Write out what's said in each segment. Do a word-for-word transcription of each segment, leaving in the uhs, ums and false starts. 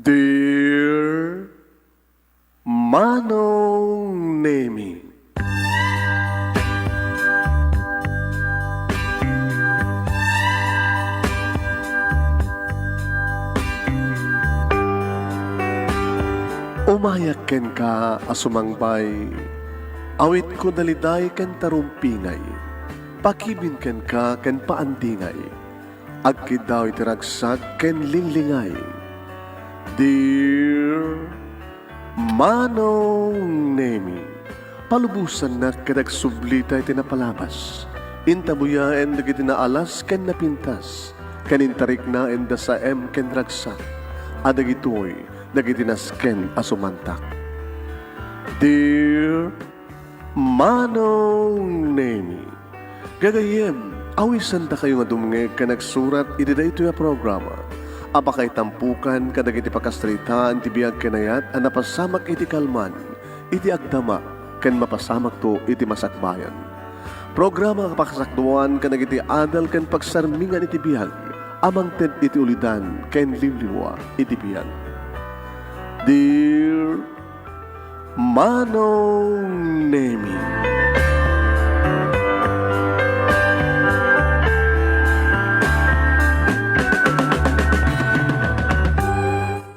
Dear Manong Nemi. Umayak kenka a sumangbay, awitko daliday ken tarumpingay, pakibin kenka ken paandingay. Agkiddaw iti ragsak ken linglingay. Dear Manong Nemi, palubosannak ket agsublita iti napalabas. Intabuyaen dagiti naalas ken napintas, ken intariknaenda saem ken ragsak, a dagitoy dagiti nasken a sumantak. Dear Manong Nemi. Gagayyem, awisendakayo nga dumngeg ken agsurat iti daytoy a programa a pakaitampukan kadagiti pakasaritaan ti biag ken ayat a napasamak iti kalman, iti agdama, ken mapasamakto iti masakbayan. Programa a pakasakduan kadagiti adal ken pagsarmingan iti biag a mangted iti ulidan ken liwliwa iti biag. Dear Manong Nemi.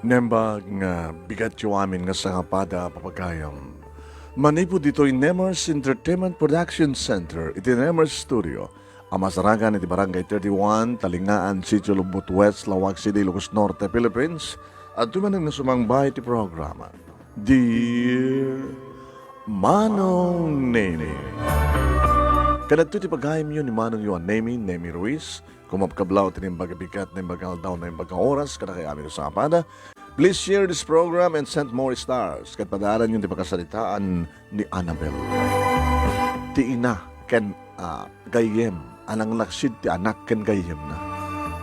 Nembag nga bigatyo amin nga sangapada a papagayam. Manipud ditoy Nemers Entertainment Production Center iti Nemers Studio, a masarakan iti Barangay thirty-one, Talingaan, Sitio Lubot West, Laoag City, Ilocos Norte, Philippines, adtoy manen nga sumangbay iti programa. Dear Manong Nemi. Kadagitoy ti pagayamyo ni Manongyo a Nemi, Nemi Ruiz, kumabkablaw ti naimbag a bigat, naimbag a aldaw, naimbag a oras, kadakayo amin a sangapada. Please share this program and send more stars. Ket padaananyo ti pakasaritaan ni Annabel. Ti ina ken, ah, gayyem a nanglaksid ti anak ken gayyemna.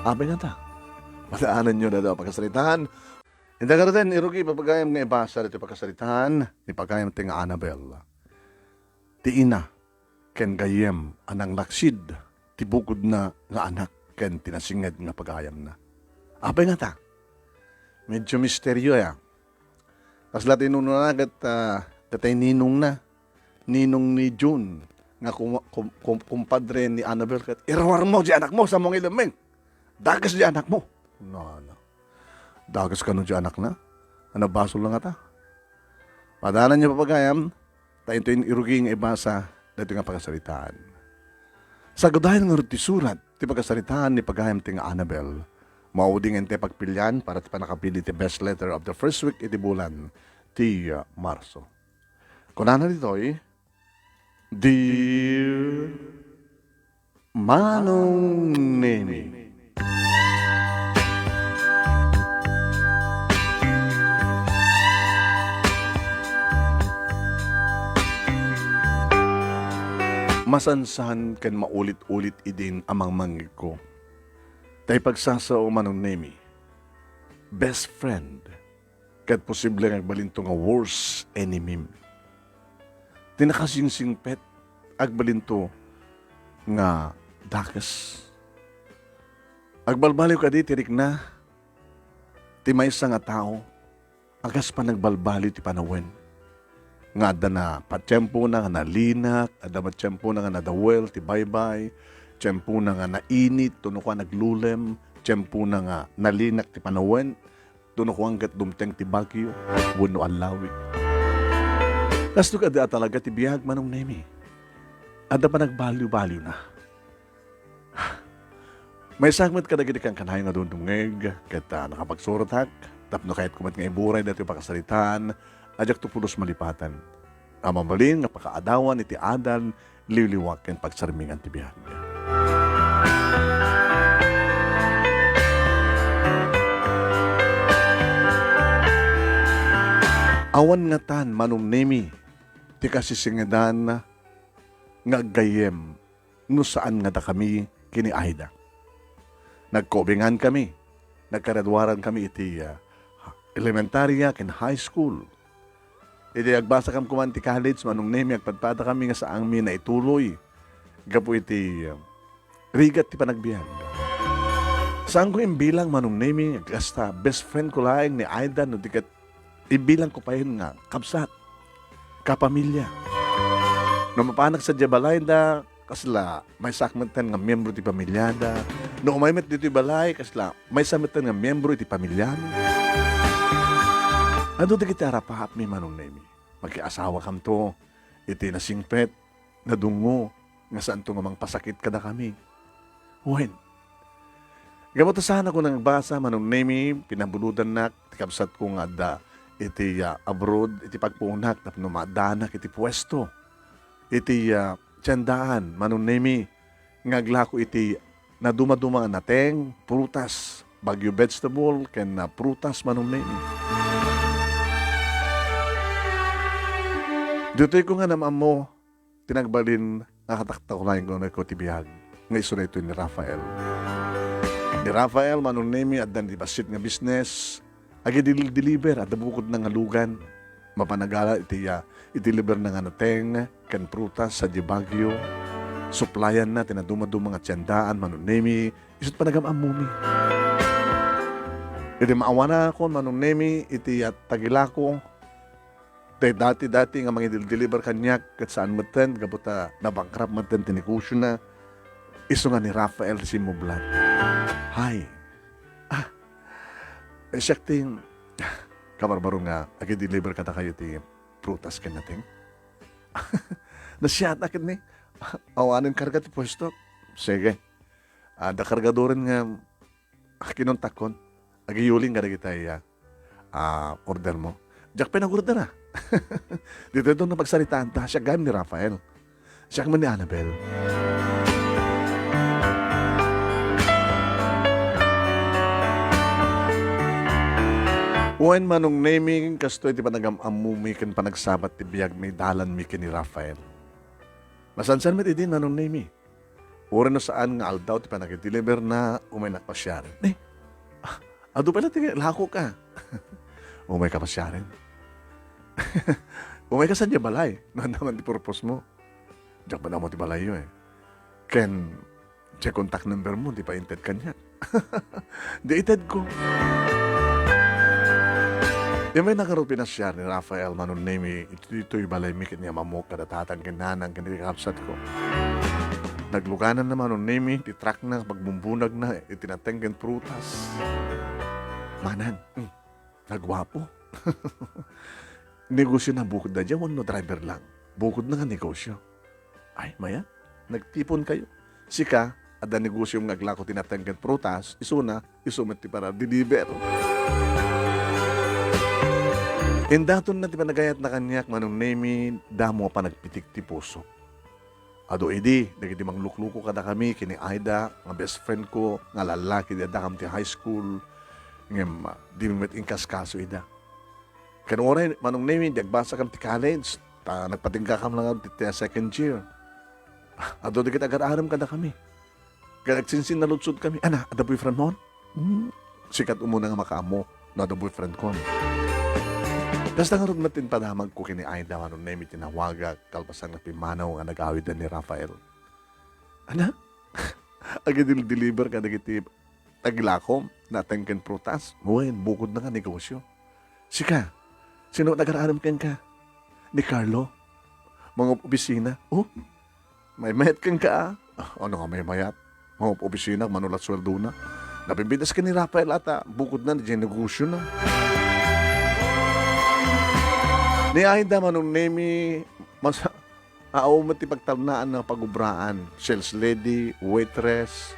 Apay ngata? Padaananyo daytoy a pakasaritaan. Inta garuden, irugi, papagayam nga ibasa daytoy pakasaritaan ni pagayam ti nga Annabel. Ti ina ken gayyem a nanglaksid ti bukodna nga anak ken ti nasinged nga pagayamna. Apay ngata? Medyo misterio, aya. Kasla ti inunona ket, ah, daytoy ninongna, ninong ni June, nga kuma-, kum-, kum-, kumpadre ni Annabel ket, "Iruarmo diay anakmo, saanmo nga ilemmeng. Dakes diay anakmo." No, no. Dakes kano diay anakna? Ano, basol na ngata? Padaananyo, papagayam, ta intoy irugi nga ibasa daytoy nga pakasaritaan. Sagudayen ngarud ti surat ti pakasaritaan ni pagayam ti nga Annabel. Maudi nga intay pagpilian para ti pannakapili ti best letter of the first week iti bulan ti, uh, Marso. Kunana ditoy, Dear Manong Neni. Masansan ken maulit-ulit idin a mangmangngegko. Ta ipagsasao, Manong Nemi, best friend, ket posible nga agbalinto nga worst enemy. Ti nakasingsingpet, agbalinto nga dakes. Agbalbaliw kadi ti rikna ti maysa nga tao a kas panagbalbaliw ti panawen, nga adda na patiempona nga nalinak, adda patiempona nga nadawel ti baybay, tiempona nga nainit, tuno kua naglulem, tiempona nga nalinak ti panawen, tuno kuan ket dumteng ti bagyo wenno allawig. Kasto kadi a talaga ti biag, Manong Nemi. Adda panagbaliw-baliwna. Maysa met kadagiti kankanayon nga dumdumngeg ket, ah, nakapagsuratak tapno kayatko met nga iburay daytoy pakasaritaan a diakto pulos malipatan. A mabalin nga pakaadawan iti adal, liwliwa ken pagsarmingan ti biag. Awan ngatan, Manong Nemi, ti kasisingedan nga aggayyem no saan nga dakami ken ni Aida. Nagkaubingankami, nagkaraduarankami iti, ah, elementaria ken high school. Idi agbasakami koma ti college, Manong Nemi, agpadpadakami nga saanmi naituloy gapu iti, ah, rigat ti panagbiag. Saanko imbilang, Manong Nemi, kasta best friend ko laeng ni Aida, no di ket ibilangko payen nga kabsat, kapamilya. No mapanak sadiay balayda, kasla maysak metten nga miyembro ti pamilyada. No umay met ditoy balay, kasla maysa metten nga miyembro iti pamilyami. Adu dagiti arapaapmi, Manong Nemi. Makiasawakamto iti nasingpet, nadungngo, nga saanto nga mangpasakit kadakami. Wen, gapu ta saanakon nagbasa, Manong Nemi, pinabulodannak ti kabsatko nga adda iti, ah, abroad iti pagpuonak tapno maaddanak iti puesto iti, ah, tiendaan, Manong Nemi, nga aglako iti nadumaduma nga nateng, prutas, Baguio vegetable, ken, ah, prutas, Manong Nemi. Ditoy ko nga nam-ammo ti nagbalin nga kataktakulan ko ti biag nga isu daytoy ni Rafael. Ni Rafael, Manong Nemi, adda ni bassit nga business, agidil-deliver, adda bukodna nga lugan. Mapanagala iti, ah, i-deliver na nga nateng ken prutas sadiay Baguio. Supplyan na ti nadumaduma nga tiendaan, Manong Nemi, isut panagam-ammomi. Iti maawanakon, Manong Nemi, iti, ah, tagilako, Ti dati-dati nga mangidil-deliver kaniak ket saan metten gapu ta nabankrupt metten ti negosiona. Isu nga ni Rafael ti simmublat. Hay. Ah, eh, siak ti kabarbaro nga agi-deliver kadakayo ti prutas ken nateng. Nasiatak ketdi. Awanen karga ti puesto. Sige. Adda kargadoren nga kinuntakkon. Agiyuling kadagiti, ah, ah, order mo. Diak pay nag-order, ah. Ditoy daytoy nga pagsaritaan ta, siak gayam ni Rafael. Siak man ni Annabel. Wen, Manong Nemi, kastoy ti panagam-ammomi ken panagsabat ti biagmi, dalanmi ken ni Rafael. Masansan met idi, Manong Nemi. Uray no saan nga aldaw ti panagideliver na, umaynak pasiaren. Eh, ah, adu pay la ti lakoka. Umayka pasiaren. Umayka sadiay balay. No, ania man ti purpose mo? Diak man ammo ti balayyo, eh. Ken, ti contact number mo, di pay inted kaniak. Di itedko. Immay ngarud pinasiar ni Rafael, Manong Nemi, iti ditoy balaymi ken ni amamok, kada tatang ken nanang ken iti kabsatko. Naglugananna, Manong Nemi, ti truckna, pagbumbunagna iti nateng ken prutas. Manang, mm, naguapo. Negosiona bukod daydiay wenno driver lang? Bukodna nga negosio. Ay, mayat. Nagtiponkayo. Sika, adda negosiom nga aglako ti nateng ken prutas, isuna, isu met ti para-deliver. Indatonna ti panagayatna kaniak, Manong Nemi, damo a panagpitik ti pusok. Adu idi, dagiti manglukluko kadakami ken ni Aida, nga best friend ko, nga lallaki, di addakam ti high school, ngem, ah, dimi met inkaskaso ida. Ken uray, Manong Nemi, di agbasakam ti college, ta nagpatinggakam laeng ti, ti second year. Adu dagiti agar-arem kadakami. Ket agsinsinnaludsodkami, "Ana, adda boyfriend mon?" Hmm, sika ti umuna nga makaammo no adda boyfriend kon. Kasta ngarud met ti impadamagko ken ni Aida, Manong Nemi, ti nawagak, kalpasan nga pimmanaw nga nag-awiden ni Rafael. Ana? Agidil-deliver kadagiti taglakom, nateng ken prutas. Wen, bukodna nga negosio. Sika, sino nagar-arem kenka? Ni Carlo. Mangup-opisina. Oh, maymayat kenka, ah. Ano nga maymayat? Mangup-opisina, manulat sueldona. Napimpitas ken ni Rafael ata, bukodna, diay negosiona. Ni Aida, Manong Nemi, mas-, Aw met ti pagtalnaan nga pagubraan, sales lady, waitress,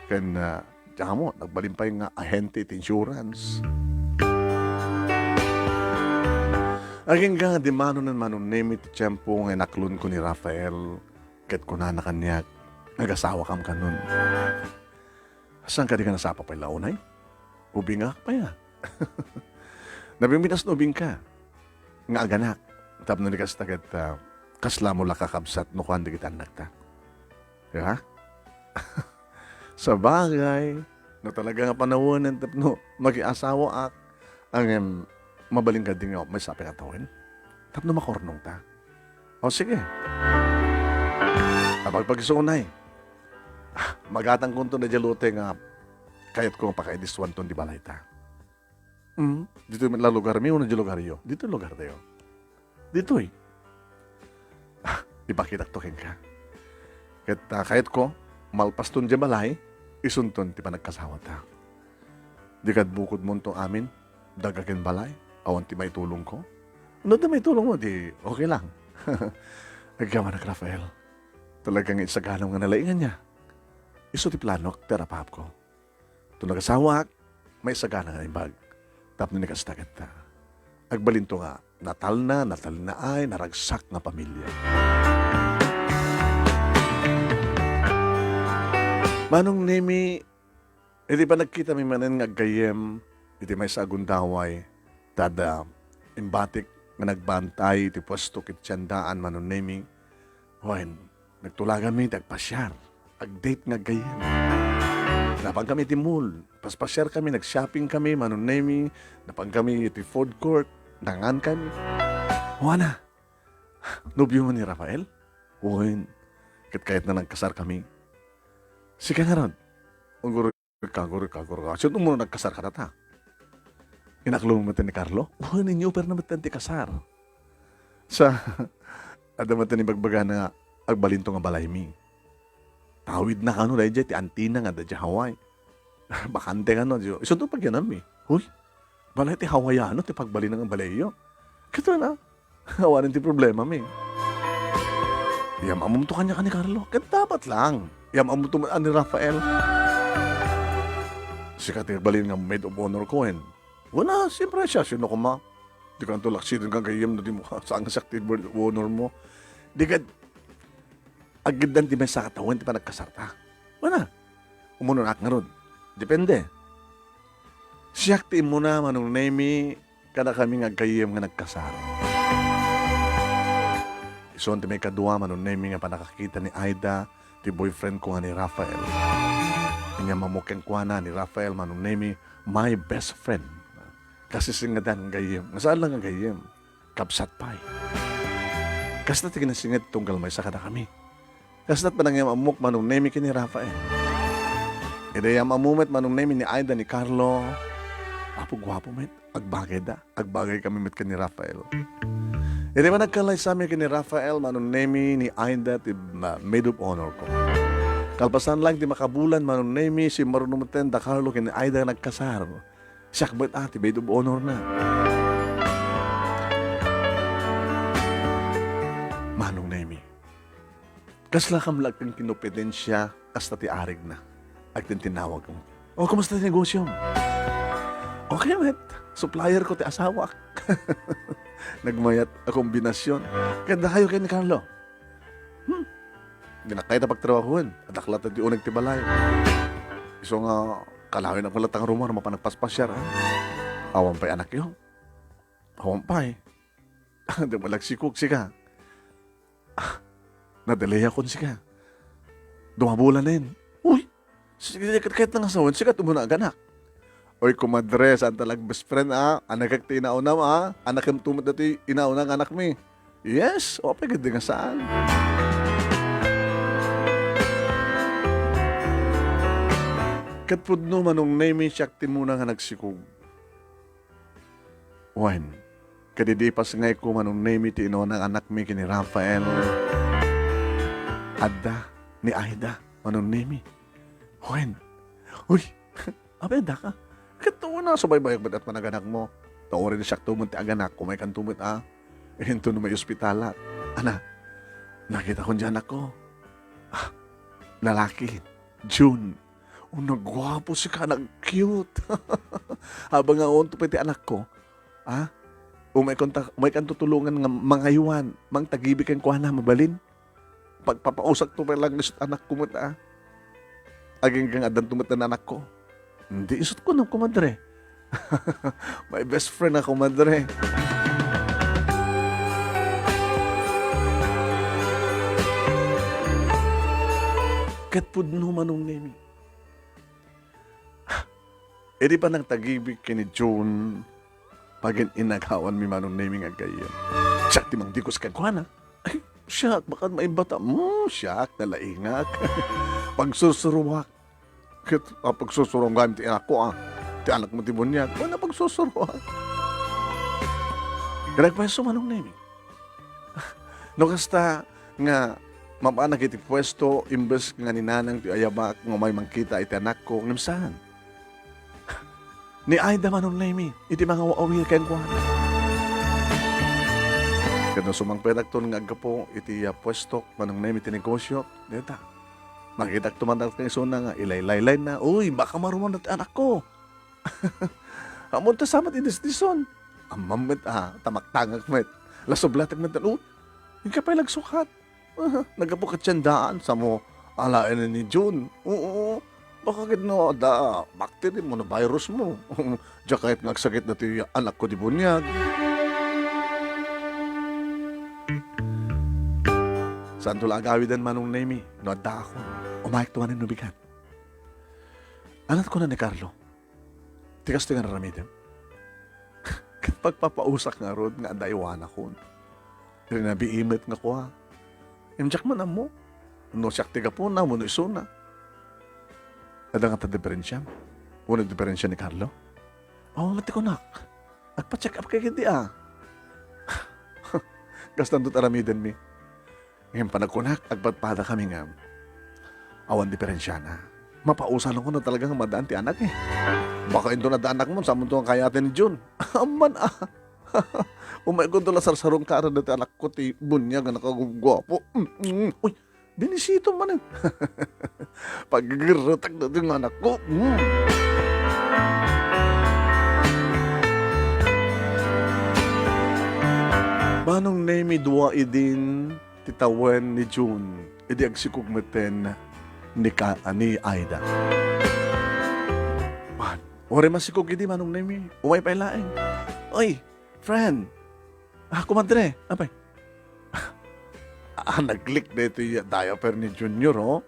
ken, ah, diak ammo, nagbalin pay nga ahente iti insurance. Agingga nga dimmanonen, Manong Nemi, ti tiempo nga inaklonko ni Rafael, ket kunana kaniak, "Agasawakam kanon." "Saan kadi nga nasapa pay la unay? Ubingak pay a." "Napimpitas no ubingka nga aganak, tapno ni kasta ket, ah, kasla mo la kakabsat no kuan dagiti annakta." Ha? Sabagay, no talaga nga panawenen tapno makiasawaak, ngem mabalin kadi nga maysa pay nga tawen tapno makurnongta. O, sige. Apagpagsuonay. Ah, magatangkonto daydiay lote nga kayatko nga pakaidiswanton ti balayta. Hmm? Ditoy met la lugarmi wenno diay lugaryo? Ditoy lugartayo. Ditoy. Ah, ipakitakto kenka. Ket, ah, kayatko, malpaston diay balay, isunton ti panagkasawata. Di kad bukodmonto amin, dagga ken balay, awan ti maitulongko. No adda maitulongmo, di okay lang. Agyamanak, Rafael. Talaga nga isaganam nga nalaing ania. Isu ti planok, ti arapapko. Ton agasawaak, maisagana nga naimbag. Tapno ni kasta ketta, agbalinto nga natalna, natalinaay, naragsak nga pamilia. Manong Nemi, iti panagkitami manen nga aggayyem iti maysa a gundaway, ta adda imbatik nga nagbantay iti puesto ket siandaan, Manong Nemi, wen, nagtulaganmi ti agpasiar, ag-date nga aggayyem. Napangkami iti mall, paspasiarkami, nag-shoppingkami, Manong Nemi, napangkami iti food court, nangankami. Juana, nobiomo ni Rafael? Wen, ket kayatna nga agkasarkami. Sika ngarud, uguray ka, uguray ka, uguray ka. Sino mo nagkasar ka data? Inaklomo met ni Carlo? Wen, inyoperna met ti kasar. Sa, adda met ni bagbagana nga agbalinto nga balaymi. Tawidna kano daydiay ti antina nga adda diay Hawaii. Bakante kano, diyo. Isunto pagyanammi. Hoy, balay ti Hawaiano ti pagbalina nga balayyo. Kato na. Awanen ti problemami. Yam-amomto kaniaka ni Carlo. Ket dapat lang. Yam-amomto met ni Rafael. Sika ti agbalin nga maid of honor ko, wen. Wen a, siyempre siya, sino koma? Di kanto laksiden nga gayyem no di mo, saan nga siak ti maid of honor mo? Di kad, agiddan ti maysa a tawen ti panagkasarta. Wen a, umunonak ngarud. Depende. Siak ti immuna, Manong Nemi, kadakami nga aggayyem nga nagkasar. Isu ti maikadua, Manong Nemi, nga pannakakita ni Aida, ti boyfriend ko nga ni Rafael. Inyam-ammok kenkuana ni Rafael, Manong Nemi, my best friend. Kasi singadan nga gayyem. Nga saan lang nga gayyem. Kabsat pay. Kasta ti kinasinged tunggal maysa kadakami. Kasta't panangyam-ammok, Manong Nemi, ken ni Rafael. Idi yam-ammo met, Manong Nemi, ni Aida, ni Carlo, apo guapo met, agbagayda, agbagay kami met ken ni Rafael. Idi panagkalaysami ken ni Rafael, Manong Nemi, ni Aida, ti ma-, maid of honor ko. Kalpasan lang ti makabulan, Manong Nemi, simmaruno met da Carlo ken ni Aida nagkasar. Siak met a ti maid of honor na. Manong Nemi. Kasla kam la agkinkompetensya kasta ti arigna. Agtintinawag. "O, kumusta ti negosyom?" "Okay met. Supplier ko ti asawak." Nagmayat a kombinasyon. Ket dakayo ken ni Carlo? Hmm. Dinak kayat a pagtrabahoen. Addak latta ti uneg ti balay. Isu nga, kalawen a pala ta nga rumar, mapan nagpaspasiar, ha? Awan pay anakyo? Awan pay. Di mo nagsikog, sika. Ah, nadeliakon, sika. Dumabulan na yun. Uy! Sige, kayat na nga sawen, sika, tumuna aganak. Oy, komadre, saan ta la best friend, a? Anakek ti inaunam, a? Anakemto met datoy inauna nga anakmi. Yes, o, apay, gadi nga saan. Ket pudno, Manong Nemi, siak ti muna nga nagsikog. Wen, ket idi ipasngayko, Manong Nemi, ti inauna nga anakmi ken ni Rafael, adda ni Aida, Manong Nemi. Wen, uy, apay, adda ka? Ket ta wen a, subaybayek met a panaganakmo. Ta uray no siakto met ti aganak, umaykanto met a. Inton no maiospitalak. Ana, nakitakon ti anakko. Ah, lalaki. June. O, naguapo sika, nag-cute. Habang nga unto pay ti anakko, a? Umaykan ta, umaykan tutulongan nga mangaywan, mangtagibi kenkuana, mabalin. Pagpapausakto pay lang isut anakko met, a? Aginggang addanto met ti anakko. Hindi isut ko, no, komadre. My best friend a komadre. Ket pudno, Manong Nemi. Idi panangtagibik ken ni June, pagin-inagawanmi, Manong Nemi, nga aggayyem. Siak ti mangdikos kenkuana. Ay, siak, baka maimbata. Hmm, siak, nalaingak. Pagsursuruak. Ket apagsusuroam ti anakko, a. Ti anakmo ti buniag. Wen, apagsusuroam. Nagpayso, Manong Nemi. No kasta nga mapanak iti puesto, imbes nga ni nanang ti ayabak nga umay mangkita iti anakko, ngem saan. Ni Aida, Manong Nemi, iti mangaw-awir kenkuana. Ket no sumangpetakton nga aggapu iti, ah, puestok, Manong Nemi, ti negosio, deta. Makitak tumanak nga isuna nga ilaylay-lay na, "Uy, baka maruman ti anakko." Ammo ta samat idisdison. Ammam met, ah, tamaktangak met. Lasublatek met, "Oh, inka pay lagsukat." Naggapu ket siandaan, samo alaen ni June. Oo, baka ket no, adda bacteria mo, no virus mo. Diak kayat nga agsakit dati anakko ti buniag. Saanto la agawiden, Manong Nemi, no addaakon. Umayek tumanen no bigat. Ania ti kuna ni Carlo? Ti kastoy nga aramidem? Ket pagpapausak ngarud nga adda aywanakon. Rinabii met nga kua. Ngem diak man ammo no siak ti gapuna wenno isuna. Adda ngata diferensiam wenno diferensia ni Carlo? Awan met ti kunak. Agpa-check up kay ketdi a. Kastanto ti aramidenmi. Ngem panagkunak, agpadpadakami ngem awan diferensiana. Mapausa lang ko no talaga nga maadaan ti anak, eh. Baka inton adda anakmo, saanmonto nga kayaten ni June. Amman, ah. Umay kunto la sarsarungkaran dati anakko ti buniag nga nakagugguapo. Mm, mm. Uy, binisito man, eh. Paggegerretak dati nga anakko. Mm. Manong Nemi, dua idin ti tawen ni June idi agsikog metten ni Ka-, ni Aida. Wan, uray masikog idi, Manong Nemi, umay pay laeng. Oy, friend. Ah, kumadre, apay? Ah, nag-leak daytoy diaper ni Junior, oh.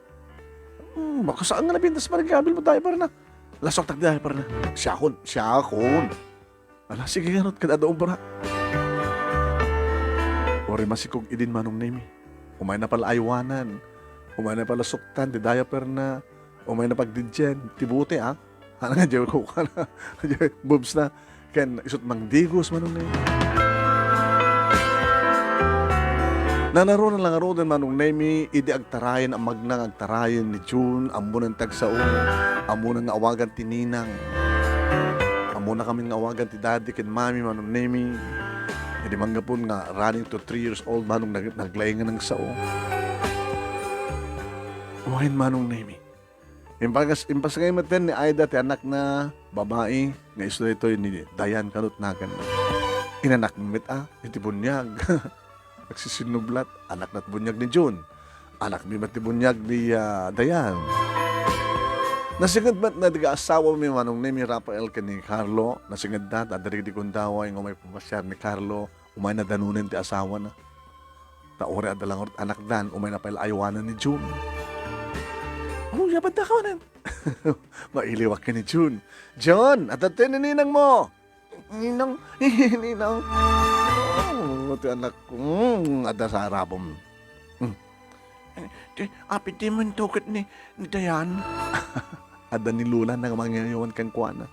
Hmm, baka saan nga nabintas pa rin kabil mo diaper na? Lasoktak diaper na. Siakon, siakon. Ala, sige ngarud, kada adda obra. Uray masikog idin, Manong Nemi. Umayna pala aywanan. Umayna pala suktan ti diaper na. Umayna pagdidien ti bote, ah. Ano nga, Jerry Coke na. Boobs na. Ken isut' mangdigos, Manong Nemi. Nanaruna la ngaruden, Manong Nemi, idi agtarayen a magna nga agtarayen ni June, ammonan ti agsao, ammonan nga awagan ti ninang. Ammona kami nga awagan ti daddy ken mami, Manong Nemi. Idi manggapon nga running to three years old, Manong, nag-, naglaing nga nagsao. Wen, Manong Nemi. Impas-, impasngay metten ni Aida ti anakna babai nga isu daytoy ni Dayan kanut nagan. Inanakmi met a iti buniag. Agsisinublat, anakna ti buniag ni June. Anakmi met ti buniag ni, ah, Dayan. Nasinged met dagiti asawami, Manong Nemi, Rafael ken ni Carlo. Nasingedda ta adda dagiti gundaway nga umay pamasiar ni Carlo. Umayna danunen ti asawana. Ta uray adda la ngarud anakdan, umayna pay la aywanan ni June. Oh, yaban da kawanen. Mailiwak ken ni June. "June, adda ti ninang mo." "Ninang, ninang." "Oh, ti anak ko. Hmm, adda sa arabom." Hmm. "Ti, apid ti man tuket ni, ni Dayan." Adda ni Lola nga mangiyawan kenkuana.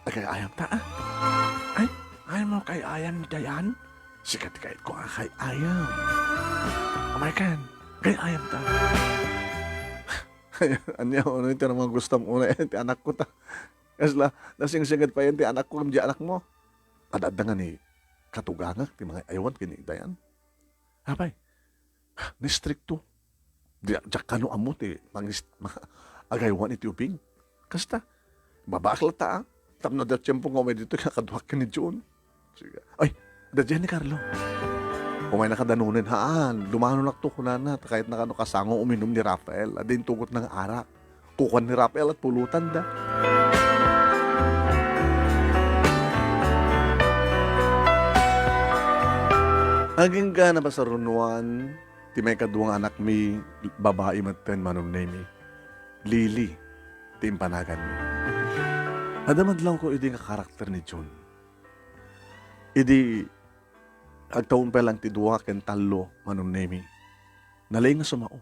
"Agay-ayam ta, ah." "Ay, ay mo kay-ayam ni Dayan? Sika ti kayat ko a kay-ayam. Amay ken, kay-ayam ta." Ania, ano iti mga gustam unay ti anak ko ta? Kasla, nasingsinged pa yan ti anak ko, ken di anak mo. Ad-adda nga ni katugangak ti mga aywan ken ni Dayan. Apay, Nastrikto. Di, diak kano ammo ti mangis-, ma-, agaywan iti ubing. Kasta, babaak latta, ah. Tapno adda tiempo nga umay ditoy nga kaduak ken ni June. Sige. Ay, adda diay ni Carlo. Umayna kadanunen, haan, dumanonakto kunana, ta kayatna kano kasango uminum ni Rafael. Adda intugotna nga arak. Kukuan ni Rafael a tulotanda. Agingga napasarunoan ti maikadua nga anakmi, babai metten, Manong Nemi. Lily ti impanaganmi. Adda madlawko idi nga karakter ni June. Idi agtawen pay lang ti dua ken tallo, Manong Nemi, nalaing nga sumao.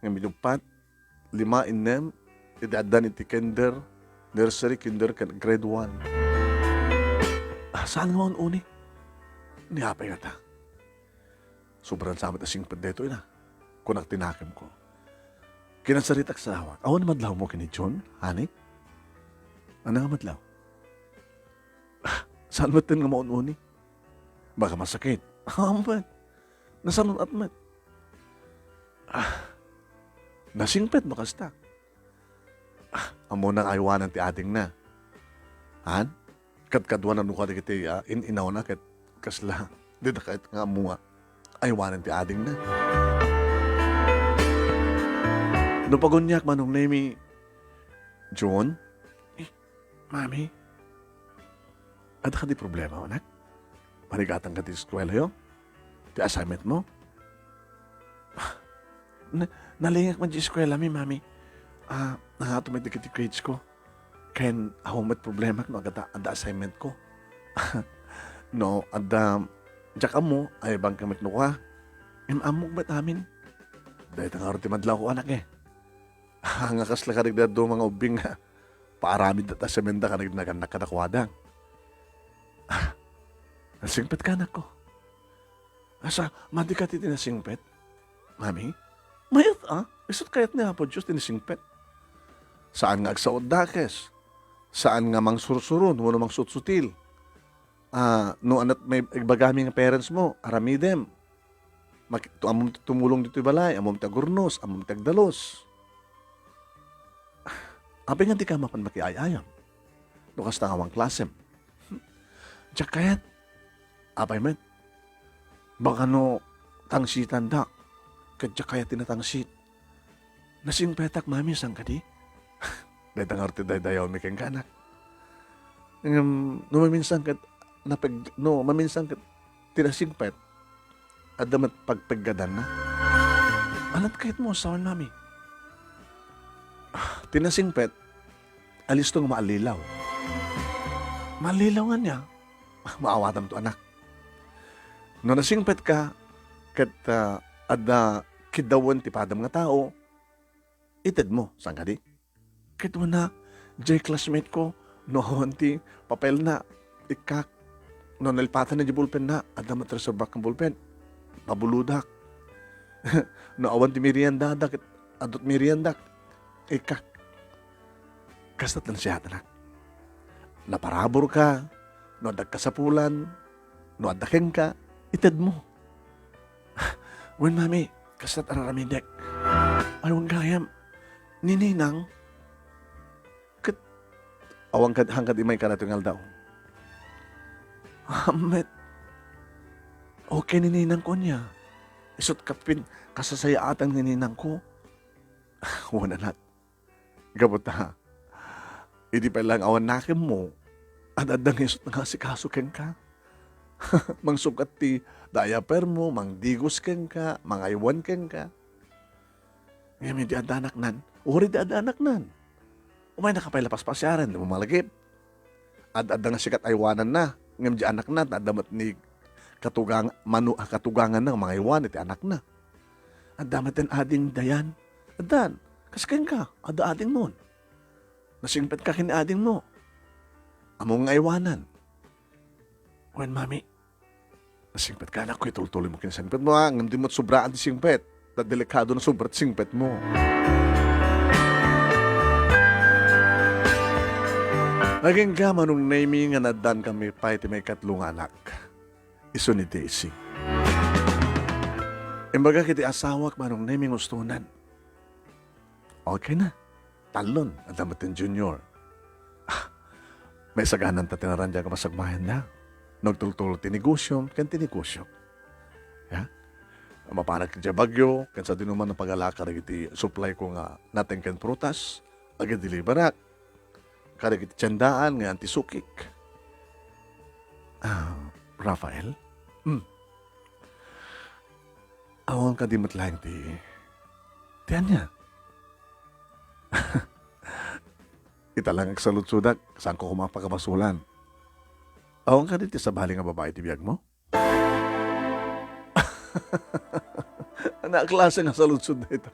Ngem idi uppat, lima, innem, iti addan iti kinder, nursery, kinder, ken grade one. Ah, saan nga maun-uni? Ni apay ngata. Sobran sa met a singpet daytoy na. Kunak ti nakemko. Kinasaritak sa awak. Awan madlawmo ken ni John, honey? Ania nga madlaw? Ah, saan met nga maun-uni? Baka masakit. Awan met. Nasanun-at met. Ah, nasingpet no kasta. Ah, ammona nga aywanen ti adingna. Han? Kadkaduana no kadagiti, ah, in-inawna ket kasla. Dida ket nga ammo nga aywanen ti adingna. No paguniak, Manong Nemi, John? Eh, Mami? Adda kadi problema, anak? Marigatan ka ti eskuelayo? Ti assignment mo? Na, nalingak man ti eskuela mi, Mami. Ah, nangato met dagiti grades ko. Ken awan met problema no adda, adda assignment ko. No adda, diak ammo, ayabangka met no kua. Im-ammok met amin. Dayta ngarud ti madlaw ko, anak, eh. Nga kasla kadagiti dadduma nga ubbing nga paaramidda ti assignment da kadagiti nagannak kadakuada. Nasingpet ka, anakko. Asa, madi ka ti nasingpet? Mami? Mayat, ah? Isut kayat ni Apo Dios ti nasingpet. Saan nga agsaot dakes. Saan nga mangsursuron wenno mangsutsutil. Ah, no aniat may ibagami nga parents mo, aramidem. Maki-, tu-, ammom ti tumulong ditoy balay, ammom ti agurnos, ammom ti agdalus. Apay nga dika mapan makiay-ayam? No kasta nga awan klasem. Diak kayat. Apay met? Baka no tangsitandak, ket diak kayat ti natangsit. Nasingpetak, Mami, saan kadi? Dayta ngarud ti daydayawmi kenka, anak. Ngem, no maminsan ket napeg-, no maminsan ket ti nasingpet, adda met pagpeggadanna. Aniat kayatmo a sawen, Mami? Ah, ti nasingpet, alisto nga maallilaw. Maallilaw nga ania? Maawatamto, anak. No nasingpetka ket, ah, adda kiddawen ti padam nga tao, itedmo, saan kadi? Ket kuna, diay classmate ko, no awan ti papelna, ikkak. No nalpatanna diay bulpenna, adda met reservak nga bulpen. Pabuludak. No awan ti meriendada, ket adut meriendak, ikkak. Kasta ti nasiatak. Naparaburka, no adda kasapulan, no adda kenka, itedmo. Wen, Mami, kasta ti ar-aramidek. Awan gayam, ni Ninang, ket awan kad-, han kadi maikkan daytoy nga aldaw. Amet. Okay ni Ninang ko ania. Isut' kapin kasasayaatan ni Ninang ko. Wen, anak. Gapu ta, idi pay laeng awan nakemmo, ad-adda nga isut' nga asikaso kenka. Mangsukkat ti diapermo, mangdigos kenka, mangaywan kenka. Ngem idi adda anaknan, uray idi adda anaknan. Umaynaka pay la paspasiaren, di mo malagip. Ad-adda nga sikat aywananna, ngem di anakna, adda met ni katugang-, manu-, ah, katuganganna nga mangaywan iti anakna. Adda met ti ading Dayan. Addan, kas kenka, adda adingmon. Nasingpetka ken ni adingmo. Ammom nga aywanan. Wen, Mami, nasingpetka, anak ko, itultuloy mo ken singpetmo, ah, ngem di met sobraan ti singpet. Ta delikado no sobra ti singpetmo. Agingga, Manong Nemy, nga naaddankami pay ti maikatlo nga anak. Isu ni Daisy. Imbagak iti asawak, Manong Nemy, nga ustonan. Okay na. Tallon, adda met ti junior. Ah, maisagana ta ti narandiag a masagmayanda. No agtultulo ti negosio, ken ti negosio. Ya? Mapanak ti bagyo, ken sadino man napagalakar iti supply ko nga nateng ken prutas, agdeliverak kadagiti tiendaan nga antisukik. Ah, Rafael? Hmm. Awan kadi met laeng ti, ti ania? Ita lang agsaludsodak, saanko koma a pakabasolan. Awan kadi ti sabali nga babai ti biagmo? Ania a klase nga saludsod dayta?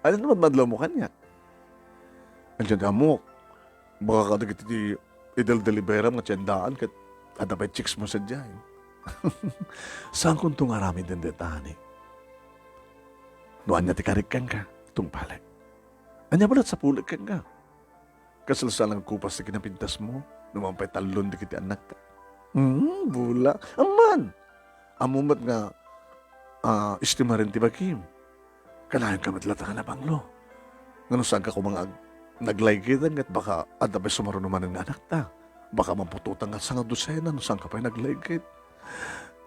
Ania ti madmadlawmo kaniak? Ania ti ammok? Baka kadagiti ti idel-deliveram nga tiendaan ket adda pay chicks mo sadiay. Saankonto nga aramiden dayta, honey. No ania ti karik kenka, tungpalek. Ania met sapulek kenka? Kasla sa nagkupas ti kinapintasmo, no mangpay tallon dagiti annakta. Hmm, bula. Amman! Ammom met nga, ah, estimaren ti bagim. Kanayonka met latta nga nabanglo. Ngano saanka koma nga ag-, naglaygit ket baka adda pay sumaruno manen nga anakta. Baka maputotan nga sanga dosena no saanka pay naglaygit.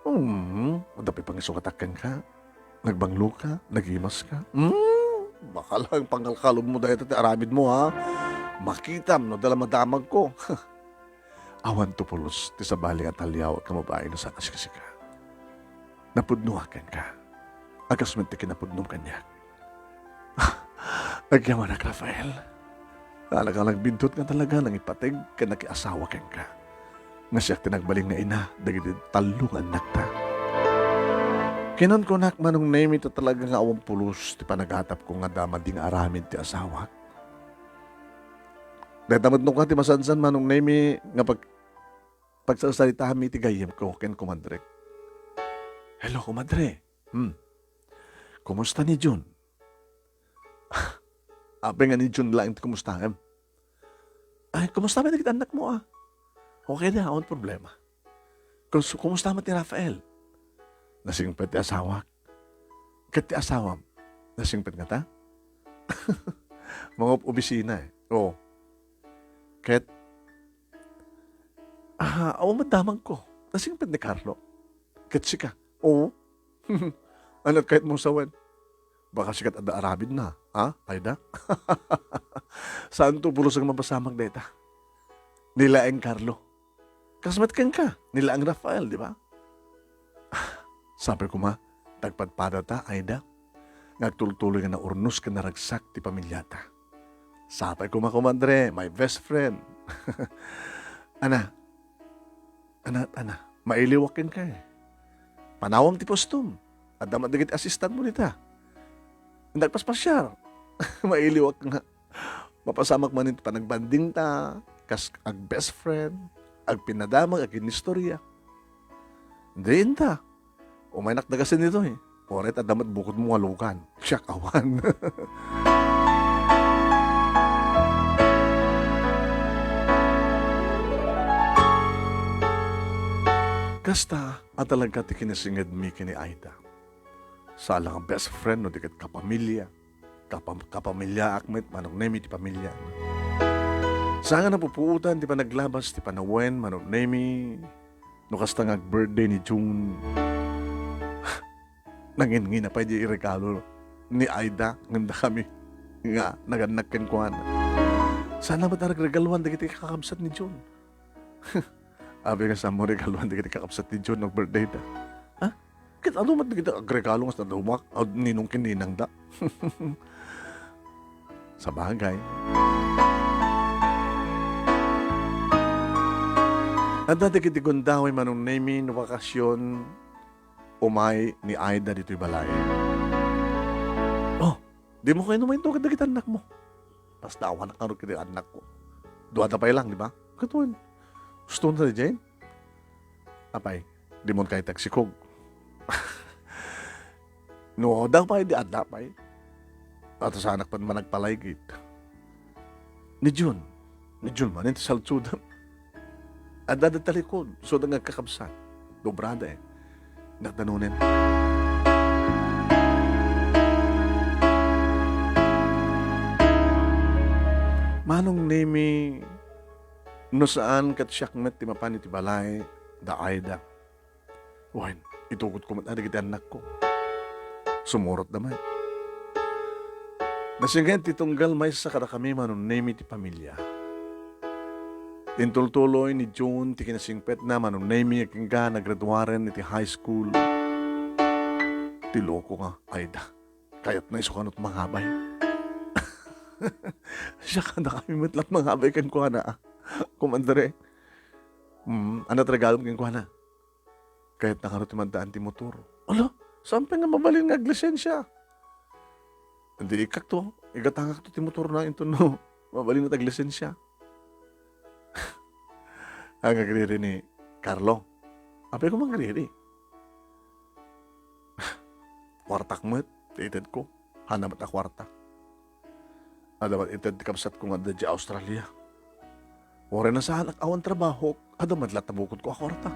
Hmm, adda pay pangisungatan kenka. Nagbangloka, nagimaska. Hmm, baka lang pangalkalobmo dayta ti aramidmo, ha? Makitam no adda la madamagko. Awanto pulos ti sabali nga taliawek nga babai no saan a sikasika. Napudnoak kenka. A kas met ti kinapudnom kaniak. Agyamanak, Rafael. Talaga nagbiddut nga talaga nangipateg ken nakiasawa kenka. Nga siak ti nagbalin nga ina dagiti tallo nga annakta. Kinunkunak, Manong Nemi, ta talaga nga awan pulos ti panagatapko nga adda madi nga aramid ti asawak. Dayta met no kua ti masansan, Manong Nemi, nga pag-, pagsarsaritaanmi iti gayyemko ken kumadrek. Hello, kumadre. Hmm. Kumusta ni Jun? Apay nga ni Jun laeng ti kumustaem? Ay, kumusta met dagiti annakmo, a? Okay da, awan problema. Kus-, kumusta met ni Rafael? Nasingpet ti asawak. Ket ti asawam, nasingpet ngata? Mangup-obisina, e. Oo. Ket, ah, awan met damagko. Nasingpet ni Carlo. Ket sika? Oo. Ania ti kayatmo sawen? Baka sika ti adda aramidna, a, Aida? Saanto pulos nga mapasamak dayta. Ni laeng Carlo. Kas met kenka, ni laeng Rafael, di ba? Sapay koma, nagpadpadata, Aida, nga agtultuloy nga naurnos ken naragsak ti pamiliata. Sapay koma, kumadre, my best friend. Ana, ana, ana, mailiwak kenka, e. Panawam ti pustom. Adda met dagiti assistantmo dita. Nagpaspasiar. Mailiwak nga. Mapasamak man iti panagbandingta, kas ag-best friend, agpinadamag, agin-istorya. Diin ta. Umaynak dagasen ditoy. Uray ta adda met bukodmo nga lugan. Siak awan. Kasta a talaga ti kinasingedmi ken ni Aida. Saan la nga best friend no di ket kapamilya. Kapam-, kapamilyaak met, Manong Nemi, ti pamilya. Saan nga napupuotan ti panaglabas ti panawen, Manong Nemi, no kasta nga ag-birthday ni June. Nanginngina pay di iregalo ni Aida ngem dakami nga nagannak kenkuana. Saan la met a regregaluan dagiti kakabsat ni June. Abi nga, saanmo regaluan dagiti kakabsat ni June no birthday da? Ha? Ket adu met dagiti agregalo nga saan a dumak, a ninong ken ninangda. Sabagay. Adda dagiti gundaway, Manong Nemi, no bakasion umay ni Aida ditoy balay. Oh, dimo kayat no maitugid dagiti annakmo? Pasdawanak ngarud iti annakko. Duada pay lang, di ba? Ket wen, gusto na ni Jane? Apay, dimon kayat ti agsikog? No, adda pay, di adda pay. At saanak pay managpalaygit. Ni Jun, ni Jun man, ti salsudam. Adda da talikod, so da nga agkakabsat. Dobrada, e. Nakdanunen. Manong Nemi, no saan ket siak met ti mapan iti balay da Aida. Wen, itugotko met dagiti annakko. Sumurotda met. Nasinged ti tunggal maysa kadakami, Manong Nemi, ti pamilya. Intultuloy ni June ti kinasingpetna, Manong Nemi, agingga nagraduaren iti high school. Ti loko nga, Aida. Kayatna isu kano ti mangabay. Siak, dakami met la ti mangabay kenkuana, a. Kumadre. Mm, ania ti regalom kenkuana? Kayatna ngarud ti maddaan ti motor. Ala, saan pay nga mabalin nga aglisensia? Di ikkakto, igatangakto ti motorna inton no mabalin met aglisensia. Ang agriri ni Carlo. Apay koma agriri? Kuartak met ti itedko. Haanna met a kuarta. Adda met ited ti kabsatko nga adda idiay Australia. Uray nasaanak awan trabahok, adda met latta bukodko a kuarta.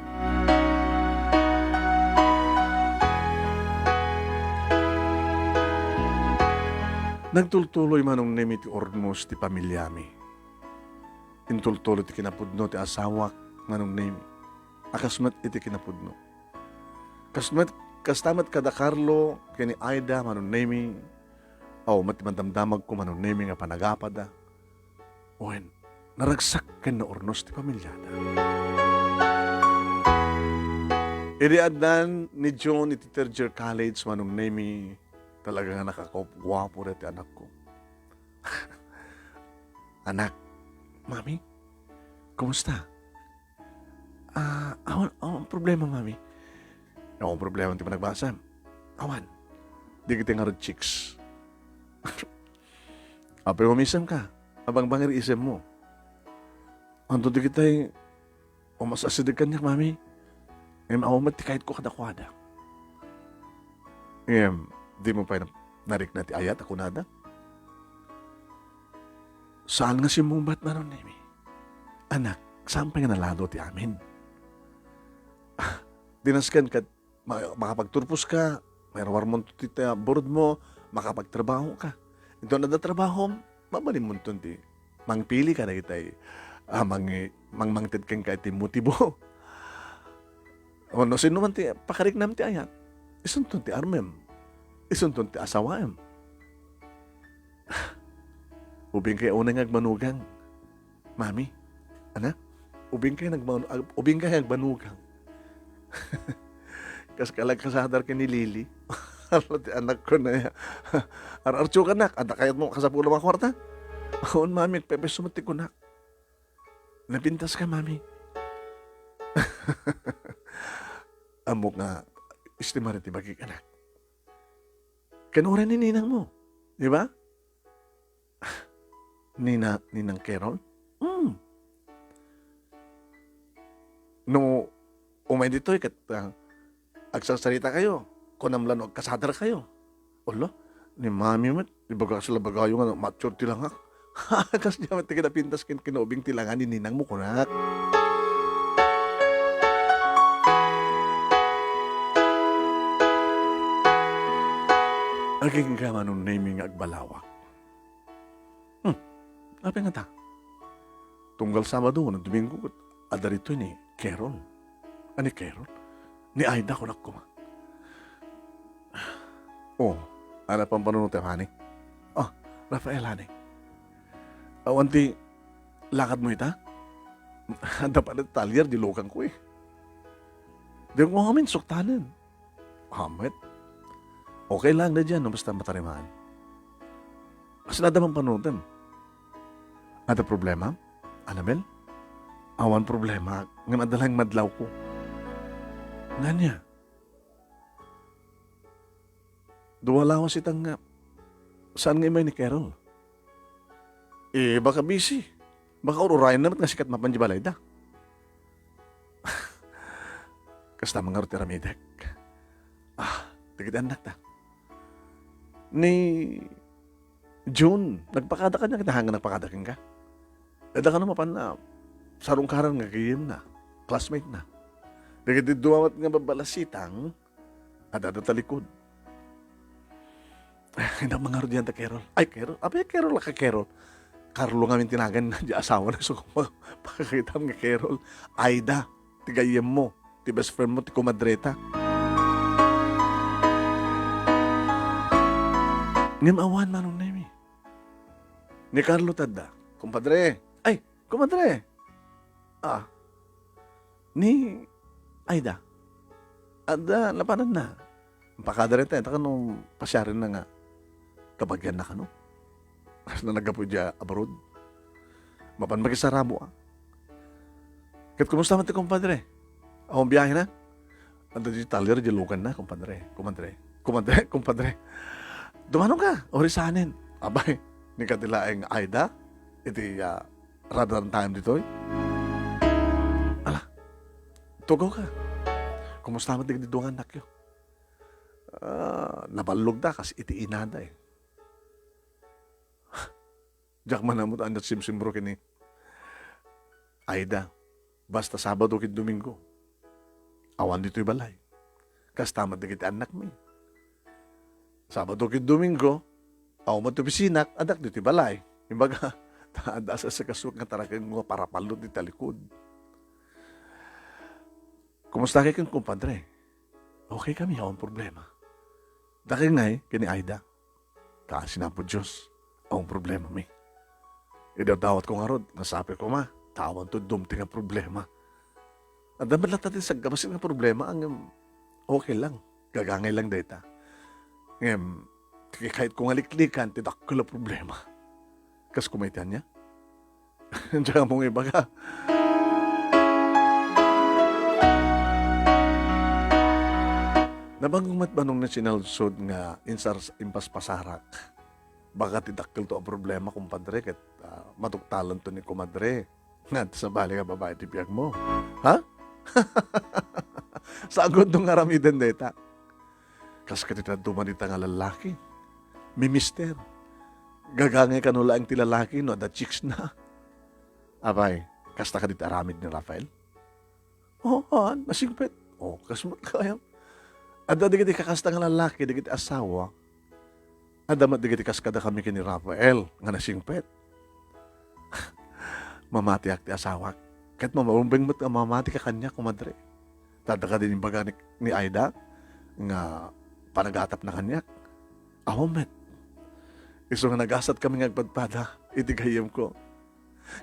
Nagtultuloy, Manong Nemi, ti urnos ti pamiliami. Intultuloy ti kinapudno ti asawak, Manong Nemi, a kas met iti kinapudno. Kas met, kasta met kada Carlo ken ni Aida, Manong Nemi, awan met ti madamdamagko, Manong Nemi, nga panagapada. Wen, naragsak ken naurnos ti pamiliada. Idi addan ni June iti third year college, Manong Nemi, talaga nga nakakaguapo dayta anakko. Anak, Mami, kumusta? Ah, awan, awan problema, Mami. Awan problema ti panagbasam. Awan. Dagiti ngarud chicks. Apay umisemka? Abangbangir isemmo. Anto dagitay umas-asideg kaniak, Mami? Ngem awan met ti kayatko kadakuada. Ngem, dimo pay na-, narikna ti ayat a kunada? Saan nga simmungbat, Manong Nemi? Anak, saan pay nga nalalo ti amin? Dinasken ket ma-, makapagturposka, mairuarmonto ti ta-, burodmo, makapagtrabahoka. Inton adda trabahom, mabalinmonton ti mangpili kadagitay, ah, mangi-, mangmangted kenka iti motibo. Wenno sino man ti pakariknam ti ayat, isunton ti armem. Isunton ti asawaem. Ubingkay unay nga agmanugang. Mami, anak, ubingkay nagmanu-, ag-, ubingkay agmanugang. Kas kalagkasadar ken ni Lily. Ala ti anakko na ya. Ar-artiokanak, adda kayatmo kasapulem a kuarta? Awan, Mami, agpepeso met ti kunak. Napintaska, Mami. Ammok nga estimar ti bagik, anak. Ken uray ni ninangmo, di ba? Nina-, Ninang Carol? Hmm. No umay ditoy ket, ah, agsarsarita kayo, kunam la no agkasadar kayo. Ala, ni Mami met, ibaga kasla bagayo nga mature ti langak. Kasdiay met ti kinapintas ken kinaubing ti langa ni ninangmo, kunak. Agingga, Manong Nemi, nga agbalawak. Hmm, apay ngata? Tunggal Sabado wenno Domingo ket adda ditoy ni Carol. A, ni Carol? Ni Aida, kunak koma. Oh, adda pampanunot, honey? Oh, Rafael, honey. Awan ti lakadmo ita? Adda pay ti talyer di lukangko, eh. Di ko amin suktanen. Amet. Okay lang daydiay no basta matarimaan. Kasla adda pampanunot? Adda problema, Annabel? Awan problema, ngem adda laeng madlawko. Ngania? Dua lawas ita nga saan nga immay ni Carol. Eh, baka busy. Baka ur-urayenna met nga sikat mapan di balayda. Kasta man ngarud ti aramidek. Ah, dagiti annakta. Ni June, nagpakada kaniak, ita nga nagpakada kenka. Adda kano mapan a sarungkaran nga gayyemna, classmate na. Dagiti dua met nga babbalasitang, adda talikod. Ay, nagmangarud yan ta Carol. Ay, Carol? Apay, Carol, ka Carol. Carlo ngamin ti nagan di asawana. So, pakakitam nga Carol. Aida, ti gayyemmo, ti best friend mo, ti kumadreta. Ngem awan, Manong Nemi. Ni Carlo tadda, kumpadre. Ay, kumadre. Ah, ni Aida. Adda napananna. Pakada dayta, ta kano pasiarenna nga kabagianna kano. Kasla naggapu idiay abroad. Mapan makisarabo, ah. Ket kumusta man ti kumpadre? Awan biahena? Adda di talyer di lukanna, kumpadre. Kumpadre. Kumpadre, kumpadre. Dumanonka, uri sanen. Abay, ni kadi laeng Aida, iti, ah, radar time ditoy. Ala, tugaw ka. Kumusta met dagiti dua nga annakyo? Ah, naballogda kas iti inada, eh. Diak man ammo ta ania ti simsimbro ken ni Aida. Basta Sabado ken Domingo, awan ditoy balay. Kasta met dagiti annakmi. Sabado ken Domingo, awan met ti opisinana, addak ditoy balay. Imbag, ta adda a sasakasuk nga tarakenko nga parapallot iti talikod. Kumusta kay ken kumpadre? Okay kami, awan problema. Dakay ngay ken ni Aida. Ta sinapulo Dios, awan problemami. Idawdawatko ngarud, nga sapay koma, ta awan to dumteng nga problema. Adda met latta ti saggabasin nga problema, ngem okay lang. Gagangay lang dayta. Ngem, ti kayatko nga liklikan ti dakkel a problema. Kas kumaytan niya? Diak ammo nga ibaga. Nabanggong met manong ni sinalsod nga insar-, impaspasarak. Baka ti dakkelto a problema, kumpadre, ket, ah, matuktalanto ni kumadre. Nga, sabali nga babae ti biagmo. Ha? Saanko nga aramiden dayta. Kas ket iti dadduma dita nga lallaki. Mimister. Gagangay kano laeng ti lalaki no adda chicks na. Apay, kasta kadi ti aramid ni Rafael? Oo, ah, nasingpet. Oh, kas met kayam. Adda dagiti kakasta nga lalaki, dagiti asawa. Adda met dagiti kas kadakami ken ni Rafael nga nasingpet. Mamatiak ti asawak. Ket marumbeng met nga mamati ka kaniak, kumadre. Ta adda kadi imbaga ni, ni Aida nga panagatapna kaniak? Awan met. Isu nga nagasatkami nga agpadpada iti gayyemko.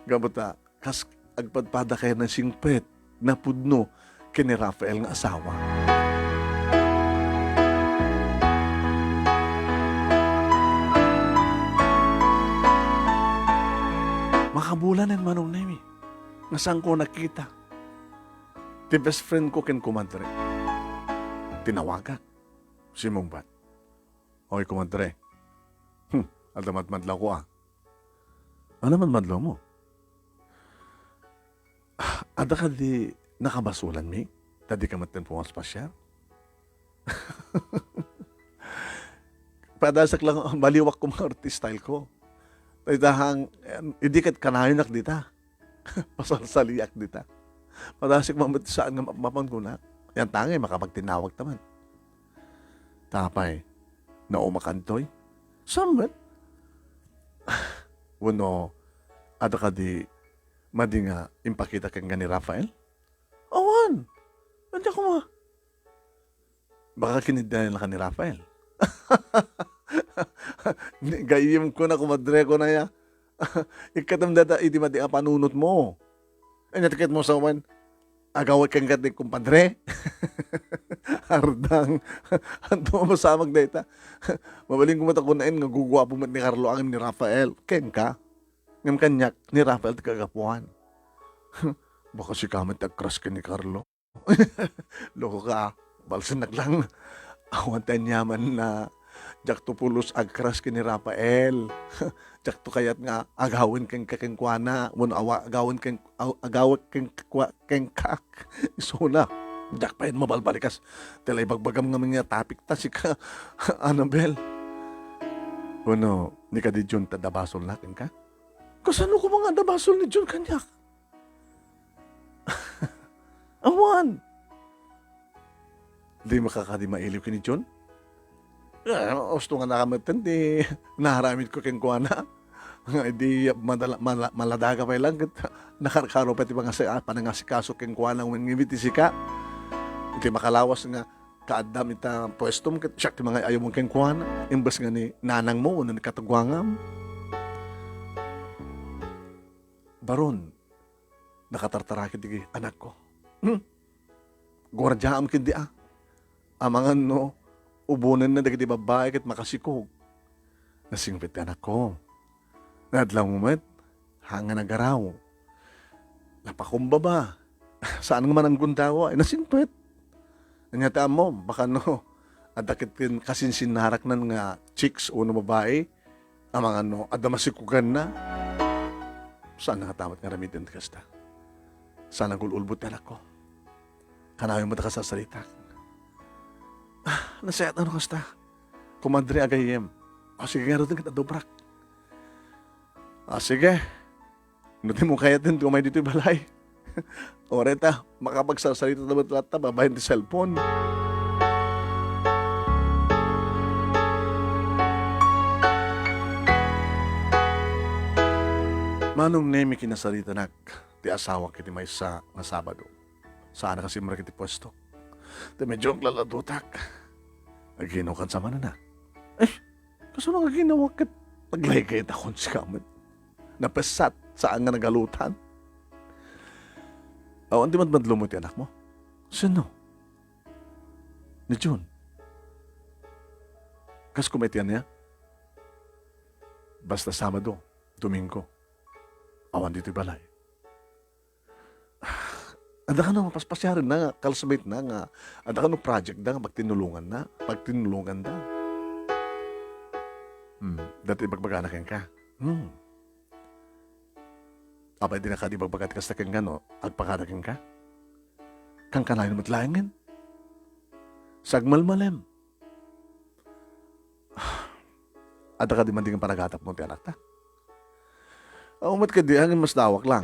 Gapu ta, kas agpadpada kaya nasingpet, napudno ken ni Rafael nga asawa. Makabulanen manong Nemi, nga saanko nakita ti best friend ko ken kumadre. Tinawagak. Simmungbat. Oy, kumadre. Hmm, adda madmadlawko, ah. Ano madmadlawmo? Ah, adda kadi nakabasolanmi? Ta dika met pumaspasiar? Padasek lang, baliwak ko mga artist style ko. Tay tahang, em, idi ket kanayonak dita. Pasalsaliak dita. Padasek man met saan nga mapmapan kunak. Yan tangay, makapagtinawag ta man. Tapay, naumakan toy? Saan met? Wenno, adda kadi madi nga impakita kenka ni Rafael? Awan. Ania koma? Baka kinidnayan ka ni Rafael. Ni gayyemko na, kumadre ko na ya. Ikkatem data idi madi a panunotmo. Anya ti ket mo sawen? Agawek kenka ti kumpadre? Ardang. Anto masamag dayta? Mabalin koma ta kunaen nga guguapo met ni Carlo ngem ni Rafael. Kenka? Ngem kaniak, ni Rafael ti kagapuan. Baka sika met ti agcrush ken ni Carlo. Loko ka, ah. Balsennak lang. Awan ti aniamanna. Diakto pulos agcrush ken ni Rafael. Diakto kayat nga agawen kenka kenkuana. Wenno awa, agawen ken, aw-, agawek ken, kua-, kenka. Isuna. Diak pay mabalbalikas. Ti la ibagbagam ngamin nga topic ta sika, Annabel. Wenno, ni kadi Jun ta adda basolna kenka? Kasano koma nga adda basol ni Jun kaniak? Awan. Dika kadi mailiw ken ni Jun? Eh, husto nga nakametten ti naaramidko kenkuana. Nga idi madala-, mala-, maladaga pay lang ket nakarkaro pay ti pangasi-, ah, panangasikaso kenkuana wen ngem iti sika. Iti makalawas nga kaaddam ita puestom ket siak ti mangay-ayumo kenkuana. Imbes nga ni nanangmo wenno ni kataguangam. Baron, nakatartarakid ti anakko. Hmm? Guardiaam ket di a. Amangan no, ubonenna dagiti babbai ket makasikog. Nasingpet ti anakko. Nadlawmo met, haan nga nagaraw. Napakumbaba. Saan nga mananggundawa, ay nasingpet. Ania ti ammom, baka no, adda ket ken kasinsinnaraknan nga chicks wenno babai, amangan no adda masikuganna. Saan nga tamat nga aramiden ti kasta. Saan nga ul-ulbod ti anakko. Kanayon met a kasarsaritak. Ah, nasayaat no kasta. Kumadre, agayyem. O, sige ngaruden ket adubrak. Ah, sige. No di mo kayaten ti umay ditoy balay. Uray ta, makapagsarsarita ta met latta babaen ti cellphone. Manong Nemi, kinasaritanak ti asawak iti maysa nga Sabado. Saan a kasimrek iti puesto. Ti medyo aglaladutak. Aginaw kansa manen a. Eh, kasano nga aginaw ket naglaygaytakon sika met? Napessat, saan nga nagalutan. Awan ti madmadlom iti anakmo? Sino? Ni Jun. Kas kumitian niya? Basta Sabado, Domingo. Awan ditoy balay. Adda kano mapaspasiarenna nga classmate na nga adda kano project da nga pagtinulongan na, pagtinulongan da. Hmm, dati ibagbagana kenka. Hmm. Apay di na kadi ibagbaga ti kasta kenka no agpakada kenka? Kankanayon met laengen. Sagmalmalem. Adda kadi man di nga panagatapmo ti anakta? Awan met kadi, awan, mas dawak lang.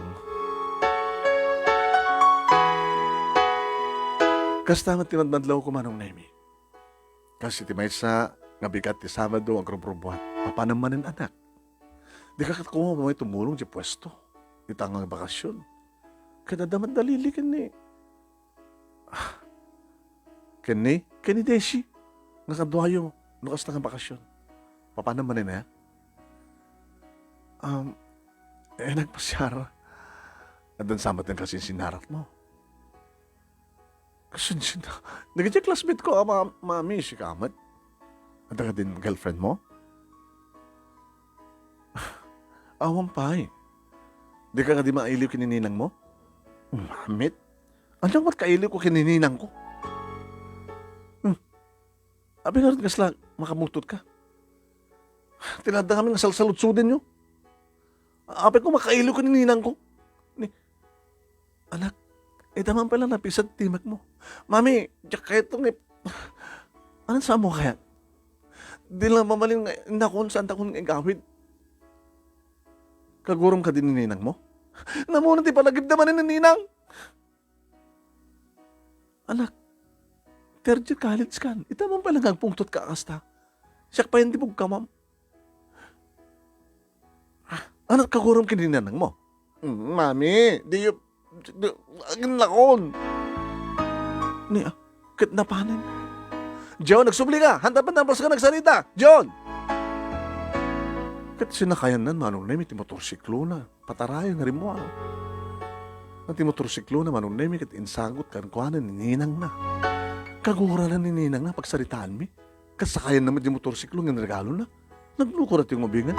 Kasta met ti madmadlawko, Manong Nemi. Kas iti maysa nga bigat ti Sabado, agrubrubuat. Papanam manen, anak? Dika ket koma may tumulong ti puesto. Ita nga bakasyon. Ket adda met da Lili ken ni, ah, ken ni, ken ni Desi. Nga kaduayo, no kasta nga bakasyon. Papanam manen, eh? Um, eh, nagpasiar. Addan sa met nga kasinsinnaratmo. Kasinsinna. Dagiti classmate ko, ama, mami, sika met. Adda kadin girlfriend mo? Awan pay. Dika kadi mailiw ken ni ninangmo? Mamit. Ania met kailiwko ken ni ninangko? Hmm. Apay ngarud kasla makabungtot ka? Ti nadda ngamin nga salsaludsodenyo. Apay ko makailiw ken ni ninangko? Ni, anak, ita man pala napisat ti timakmo. Mami, diak kayat nga ip-, anan sa mo kaya? Di lang mamalin nga innakon, saan takon nga igawid? Kagurom kadi ni ninangmo? Namuna ti palagipda manen ni ninang. Anak, third year college kan. Ita man pala nga agpungtot ka kasta. Siak pay ti bugkamam. Ah, anak, kagurom ken ni ninangmo? Mm, mami, di yu-, di, agin lakon. Ni, ah, ket napanen. John, nagsubli ka. Hanta pa nabas ka nagsarita. John! Ket sinakayannan, Manong Nemi, ti motorsiklona. Patarayan nga rimmuar. Ti motorsiklona, Manong Nemi, ket insagut kenkuana ni ninangna. Kaguronan ni ninangna pagsaritaanmi. Kasakayanna met ti motorsiklo nga inregalona. Nagluko ra ti ngubingen.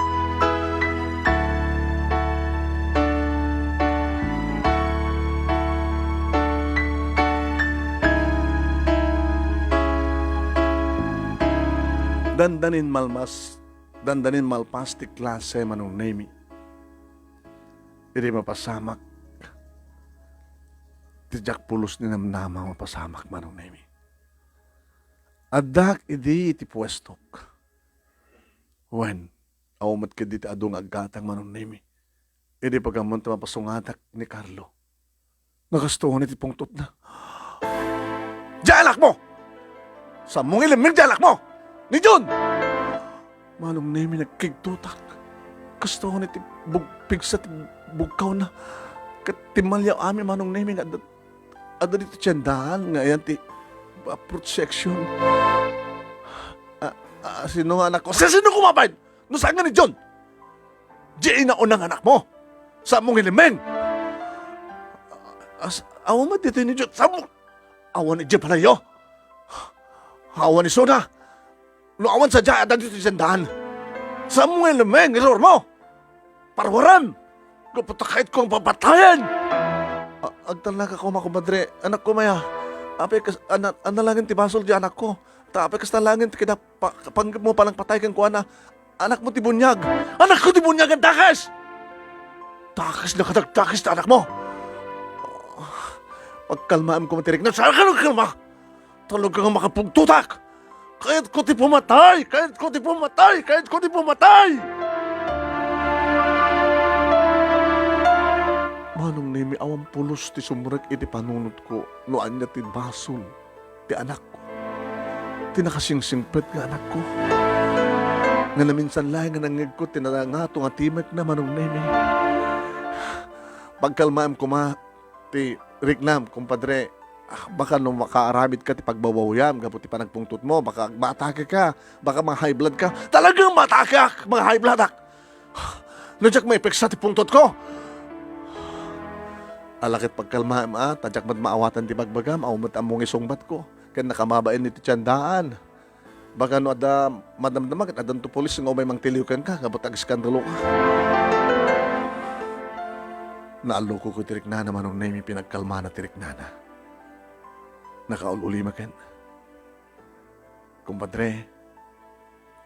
Dandanin malmas, dandanin malpas ti klase, Manong Nemi. Idi mapasamak, ti diak pulos ni namnama mapasamak, Manong Nemi. Addak idi iti puestok. Wen, awan met ketdi ti adu nga aggatang, Manong Nemi. Idi pagammon ta mapasungatak ni Carlo. Nagastuon iti pungtotna. Diay anakmo! Sammong ilemmeng diay anakmo! Ni Jun! Manong Nemi, nagkigtotak. Gastuon iti bug-, pigsa ti bugkawna. Ket timmaliaw amin, Manong Nemi, nga adda, adda ditoy tiendaan nga ayan ti, ah, fruit section. Ah, ah, sino nga anakko? Si-, sino koma pay? No saan nga ni Jun? Diay nauna nga anakmo. Sammong ilemmeng. As-, awan met ditoy ni Jun. Sammong, awan idiay balayyo. Awan isuna. No awan sadiay, adda ditoy tiendaan. Sammong ilemmeng, isurmo. Parwarem. Gapu ta kayatko nga papatayen. A-, agtalnaka koma, kumadre. Anakko, maya. Apay kas-, ana-, analangin ti basol diay anakko. Ta apay kasta laengen ti kida pa-, panggepmo panangpatay kenkuana. Anakmo ti buniag. Anakko ti buniag a dakes! Dakes na kadagdakes ti anakmo! Pagkalmaem koma ti rikna. Saan ka nagkalma? Talaga nga makapungtotak! Kayatko ti pumatay! Kayatko ti pumatay! Kayatko ti pumatay! Manong Nemi, awan pulos ti sumrek iti panunotko no ania ti basol ti anakko, ti nakasingsingpet nga anakko. Nga naminsan laeng nga nangngegko ti nangato nga timekna, Manong Nemi. Pagkalmaem koma ti riknam, kumpadre. Ah, baka no makaaramidka ti pagbabawiam gapu ti panagpungtotmo, baka maatake ka, baka ma-high blood ka. Talagang maatake ak, ma-high blood ak. No diak maipeksa ti pungtotko. Ala ket pagkalmaem a, ta diak met maawatan ti bagbagam, awan met ammo nga isungbatko. Ken nakamabain iti tiendaan. Baka no adda madamdama ket addanto pulis nga umay mangtiliw kenka gapu ta ageskandaloka. Naallokoy ti riknana, Manong Nemi, pinagkalmana ti riknana. Nakaul-ulima ken. Kumpadre,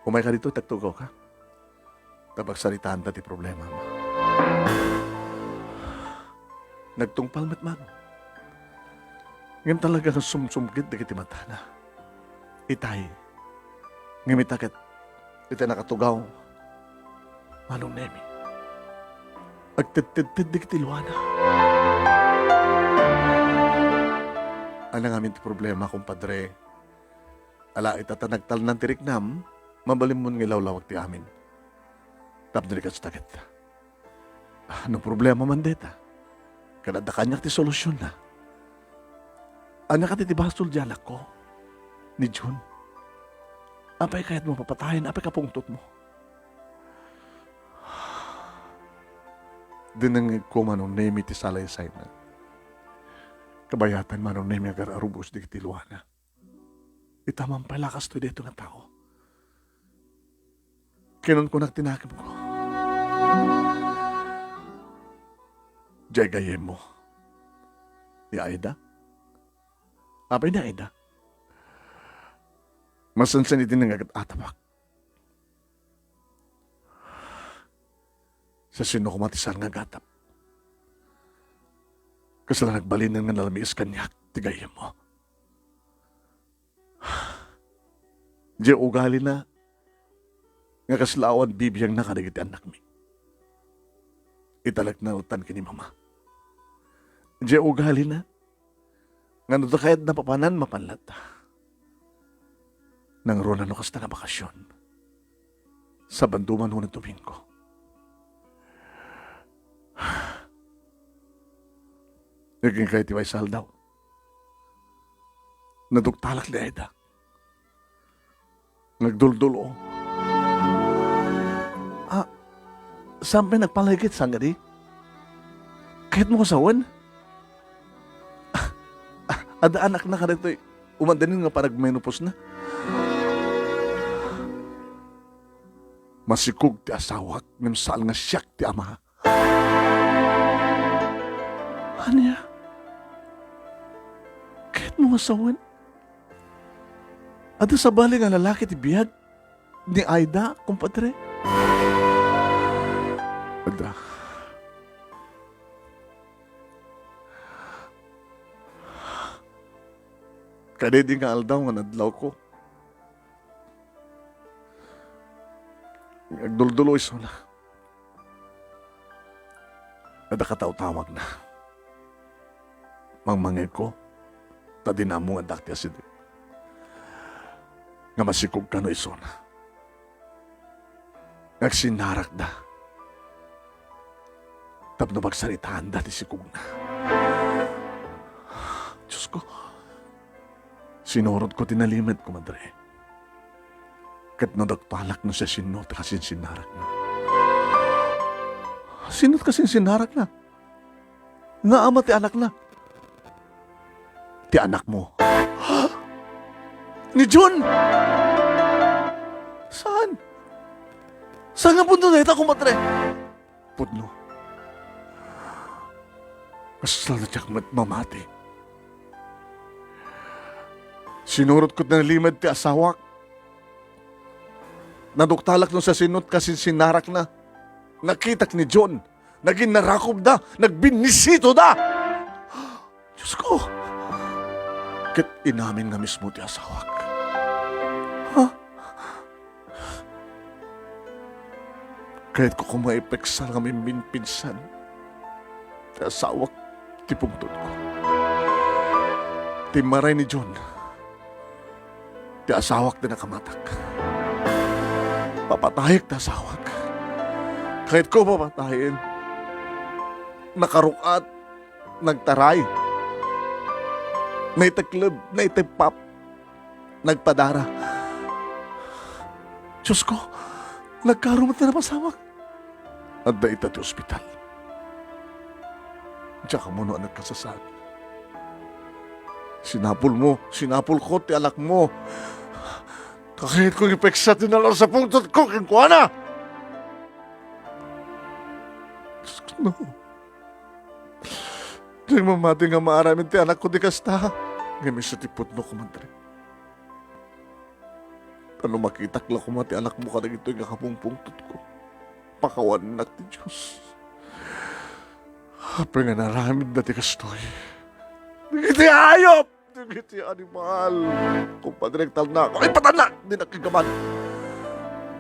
umayka ditoy, tagtugawka. Ta pagsaritaanta ti problemam. Nagtungpal met man. Ngem talaga nga sumsumged dagiti matana. Itay. Ngem ita ket, iti nakatugaw, Manong Nemi. Agtedtedted dagiti luana. Ania ngamin ti problema, kumpadre? Ala ita ta nagtalnan ti riknam, mabalinmon nga ilawlawag ti amin. Tapno di kasta ket. Ah, no problema man deta, ket adda kaniak ti solutionna. Ania kadi ti basol di anakko, ni Jun? Apay kayatmo papatayen? Apay kapungtotmo? Dinengngegko, Manong Nemi, ti salaysayna. Kabayatan, Manong Nemi, agar-arubos dagiti luana. Ita man pay la kastoy daytoy nga tao. Kinunkunak ti nakemko. Diay gayyemmo. Ni Aida? Apay ni Aida? Masansan iti nangagat-atapek. Siasino koma ti saan nga agatap? Kasla nagbalinen nga nalamiis kaniak ti gayyemmo. Diay ugalina nga kasla awan bibiangna kadagiti annakmi. Italekna latta ken ni Mama. Diay ugalina nga no adda kayatna papanan, mapan latta. Nangruna no kasta nga bakasion. Sabado man wenno Domingo. Agingga iti maysa aldaw, naduktalak ni Aida. Nagduldulo. Ah, saan pay nagpalagip, saan kadi? Kayatmo nga sawen? Ah, ah, adda anakna kadagitoy umandanin nga panagmenopause na. Masikog ti asawak ngem saan nga siak ti ama. Ania? Kayatmo nga sawen? Adda sabali nga lalaki ti biag ni Aida, kumpadre? Adda. Kadaydi nga aldaw nga nadlawko. Agduldulo isuna. Adda katawtawagna. Mangmangegko, ta dina ammo nga adda ti asideg. Nga masikog kano isuna. Agsinnarakda tapno pagsaritaanda ti sikogna. Diosko, sinurotko ti nalimed, kumadre. Ket naduktalak no siasino ti kasinsinnarakna. Sino ti kasinsinnarakna? Nga ama ti anakna? Ti anakmo. Ni Jun! Saan? Saan nga pudno dayta, kumadre? Pudno. Kasla diak met mamati. Sinurotko ti nalimed ti asawak. Naduktalak no siasino ti kasinsinnarakna. Nakitak ni John. Nagin narakobda. Nagbinnisitoda. Diosko! Ket inamin nga mismo ti asawak. Ha? Kayatko koma ipeksa nga mimminpinsan ti asawak ti pungtotko. Timmaray ni John, ti asawak ti nakamatak. Papatayek ti asawak. Kayatko papatayen. Nakaruk-at, nagtaray, naitekleb, naiteppap, nagpadara. Diosko, nagkaaro met ti napasamak. Adda ita ti ospital. Diak ammo no ania ti kasasaan. Sinapulmo, sinapulko ti anakmo. Kayatko nga ipeksa ti nalaus a pungtotko kenkuana. Diosko, no. Diak mamati nga maaramid ti anakko ti kasta. Ngem isu ti pudno, Compadre. Ta no makitak la koma ti anakmo kadagitoy nga kapungpungtotko, pakawannak ti Dios. Apay nga naaramidna ti kastoy? Dagiti ayop! Dagiti animal! Compadre, agtalna! Ay, patanna! Dinak igaman!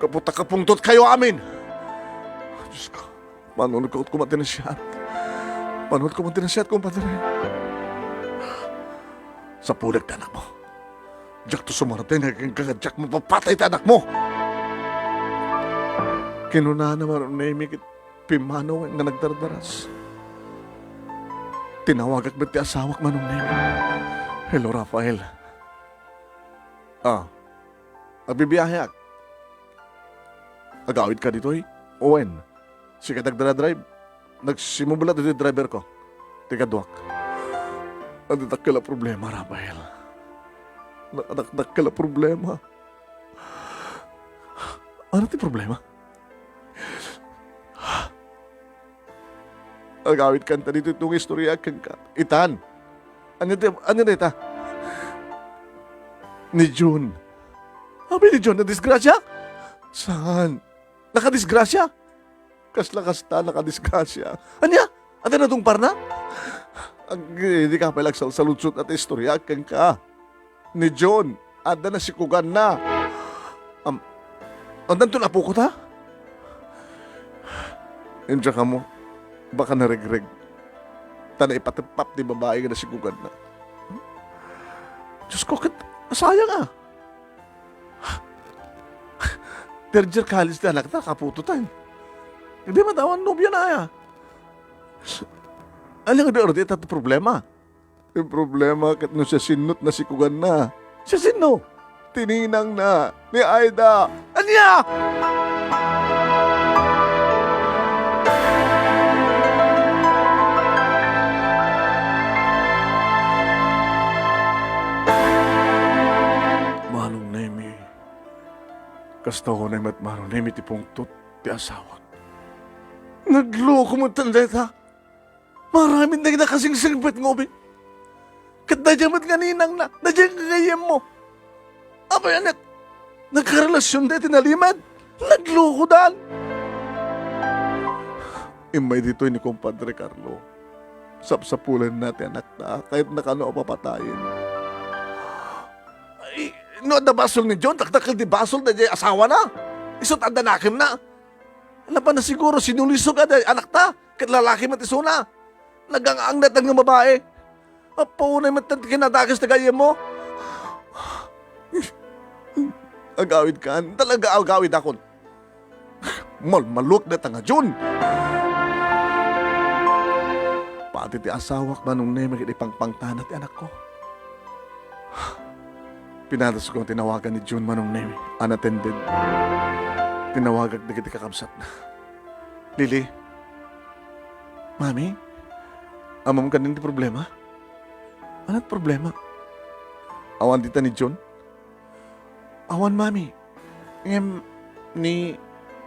Gapu ta kapungtotkayo amin! Diosko, manunot koma ti nasiat. Manunot koma ti nasiat, Compadre. Sapulek ti anakmo. Diakto sumarten nga kenka, diak mapapatay ti anakmo. Kinunana Manong Nemy ket pimmanaw nga nagdardaras. Tinawagak met ti asawak, Manong Nemy. Hello, Rafael. Ah, agbibiaheak. Agawidka ditoy? Wen, sika ti agdadrive? Nagsimubli ditoy driverko. Ti kaduak. Adda dakkel a problema, Rafael. Adda dakkel a problema. Ania ti problema? Agawidkan ta ditoy ti istoryaak kenka. Itan. Ania ti, ania dayta? Ni Jun. Abi ni Jun, nadisgrasya? Saan? Nakadisgrasya? Kasla kasta, nakadisgrasya. Ania? Adda natungparna? Ag-, di ka pay agsalsaludsod a ti istoryaak kenka. Ni Jun, adda nasikuganna. Am, addanto apok ta? India kamo, baka naregreg. Ta naipateppap ti babai nga nasikuganna. Diosko, ket sayang a. Third year college ti anakta, kaputotan. Di met awan nobiana aya. Ania nga di arudi ita ti problema? Ti problema ket no siasino ti nasikuganna. Siasino? Ti ninangna, ni Aida. Ania? Manong Nemy. Kasta unay met, Manong Nemy, ti pungtot ti asawak. Nagloko met dayta. Maaramid dagiti nakasingsingpet nga ubing. Ket daydiay met nga ninangna, daydiay nga gayyemmo. Apay, ania? Nagkarelasion dayta nalimed? Naglokodan. Immay ditoy ni Compadre Carlo. Sapsapulenna ti anakta, kayatna kano a papatayen. Ay, no adda basol ni Jun, dakdakkel ti basol daydiay asawana. Isu ti adda nakemna. Napan a siguro sinulisog a daydiay anakta, ket lalaki met isuna. Nagang-angna nga babai. Apo, unay met ti kinadakes ti gayyemmo. Agawidkan, talaga agawidakon. Malmaluak dayta nga Jun. Pati ti asawak, Manong Nemy, ket ipangpangtana ti anakko. Pinadasko nga tinawagan ni Jun, Manong Nemy, unattended. Tinawagak dagiti kakabsatna. Lily, Mami, ammom kadi ti problema? Ania ti problema? Awan dita ni Jun? Awan, Mami. Ngem ni,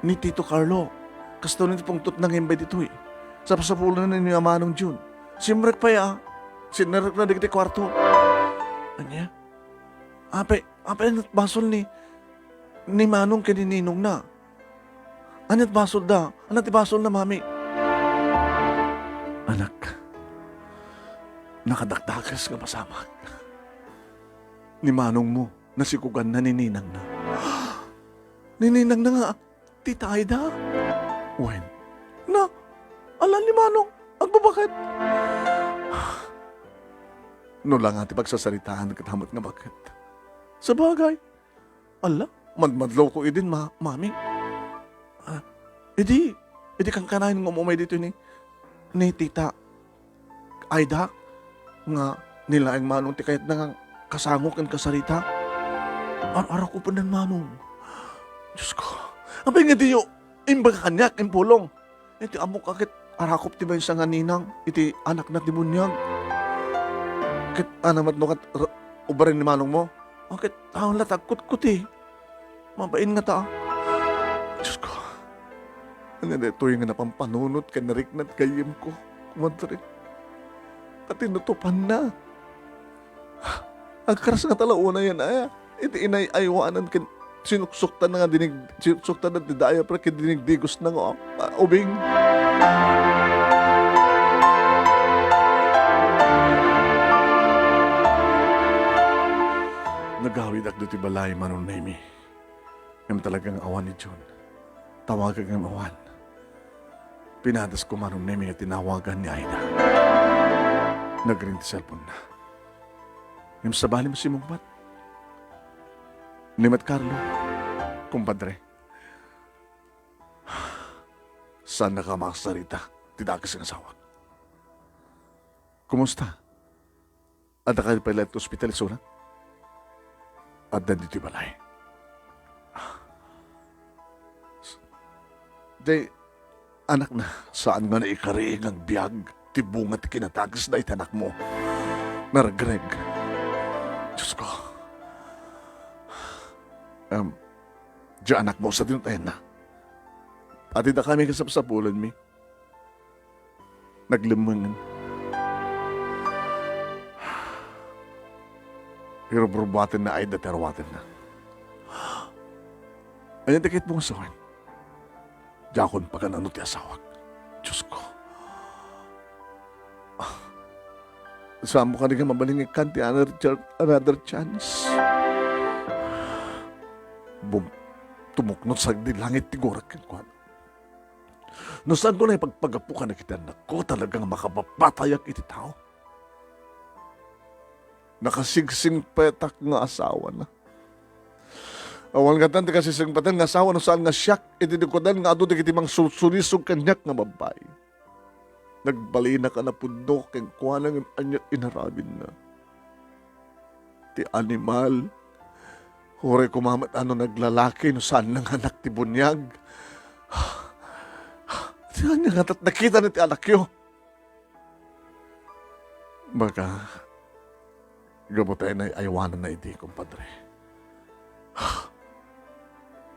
ni Tito Carlo, kastoy ti pungtotna nga imbay ditoy. Sapsapulenna ni Amanong Jun. Simrek pay a. Sinrek na dagiti kuarto. Ania? Apay, apay, ania't basol ni, ni Manong ken ni Ninongna? Ania't basolda? Ania ti basolna, Mami? Anak, nakadakdakes nga pasamak. Ni Manongmo, nasikuganna ni Ninangna. Ni Ninangna nga Tita Aida? Wen. Na, ala ni Manong, agbabaket. No la nga ti pagsasaritaan ket hamet nga baket. Sabagay. Ala, madmadlawko idin, ma-, Mami. Ah, idi, idi kankanayon nga umumay ditoy ni, ni Tita Aida, nga ni laeng Manong ti kayatna nga kasango ken kasarita. Ar-, arakupennan, Manong. Diosko, apay nga diyo imbaga kaniak, impulong? Iti ammok a ket arakup ti maysa nga ninang iti anakna ti buniag. Ket ania met no ket r-, ubaren ni Manongmo? A ket, awan la ti agkutkuti. Mabain ngata. Diosko, ania daytoy nga napampanunot ken narikna ti gayyemko, kumadre? Pati no tupanna. Agkaras ngata la unayen aya iti inay-aywanan ken sinuksuktanna nga dinig-, sinuksuktanna ti diaper ken dinigdigosna nga, ah, ubing. Nagawidak ditoy balay, Manong Nemi. Ngem talaga nga awan ni John. Tawagak ngem awan. Pinadasko, Manong Nemi, nga tinawagan ni Aida. Nagring ti cellphone-na. Ngem sabali met simmungbat. Ni met Carlo, kumpadre, saannaka a makasarita ti dakes nga asawak. Kumusta? Adda kadi pay laeng ti ospital isu? Adda ditoy balay. Jay, anakna, saan nga naikari nga agbiag ti bunga ti kinadakesna iti anakmo. Naregreg. Diosko. Em, jay anakmo, sadino ti ayanna? Adda dakami ken sapsapulenmi. Naglemmengen. Irubrubuatenna Aida ti aruatenna. Ania ti kayatmo nga sawen? Diakon pagan-ano ti asawak. Diosko. Saanmo kadi nga mabalin nga ikkan ti another, another chance? Bum-, tumuknod sagdi langit ti gurak kenkuana. No saanko la ipagpagapu kadagiti annakko, talaga nga makapapatayak iti tao. Nakasigsingpetak nga asawana. Awan ngatan ti kasisingpetan nga asawa no saan nga siak iti dikudan nga adu dagiti mangsulsulisog kaniak nga babbai. Nagbalinak a napudno kenkuana ngem ania inaramidna? Ti animal, uray koma met a no naglalaki no saanna nga anak ti buniag. Ti ania ngata ti nakitana ti anakyo? Baka, gapu ta inay-aywananna idi, kumpadre.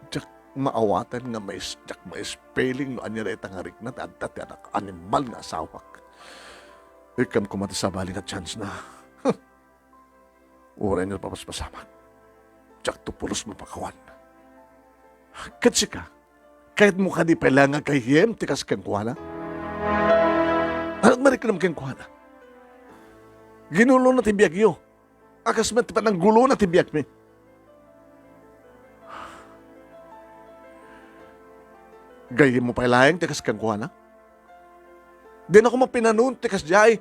Diak maawaten nga mais-, diak maispelling no ania dayta nga rikna ti adda ti anak animal nga asawak. Ikkan koma ti sabali nga chance-na. Uray no papaspasamak, diakto pulos mapakawan. Ket sika, kayatmo kadi pay laeng nga gayyem ti kas kenkuana? Ania ti mariknam kenkuana? Ginulona ti biagyo, a kas met ti pananggulona ti biagmi. Gayyemmo pay laeng ti kas kenkuana? Dina koma pinanuno ti kasdiay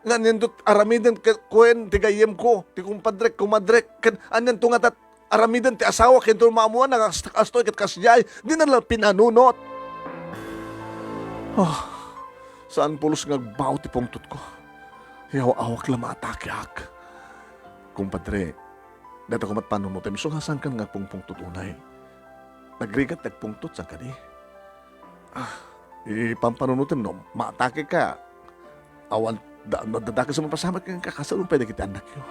nga anianto aramiden ket kuen ti gayyemko, ti kumpadrek, kumadrek, ket anianto ngata aramiden ti asawa ken ti maammoanna nga kas-, kastoy ket kasdiay. Dina la pinanunot. Ah, saan pulos nga agbao ti pungtotko. Yaw-awak la maatakeak. Kumpadre, dayta koma ti panunotem, isu nga saankan nga agpungpungtot unay. Nagrigat ti agpungtot, saan kadi? Ah, ipampanunotem no maatake ka. Awan da-, no dadakes a mapasamak ken kakasano pay dagiti annakyo.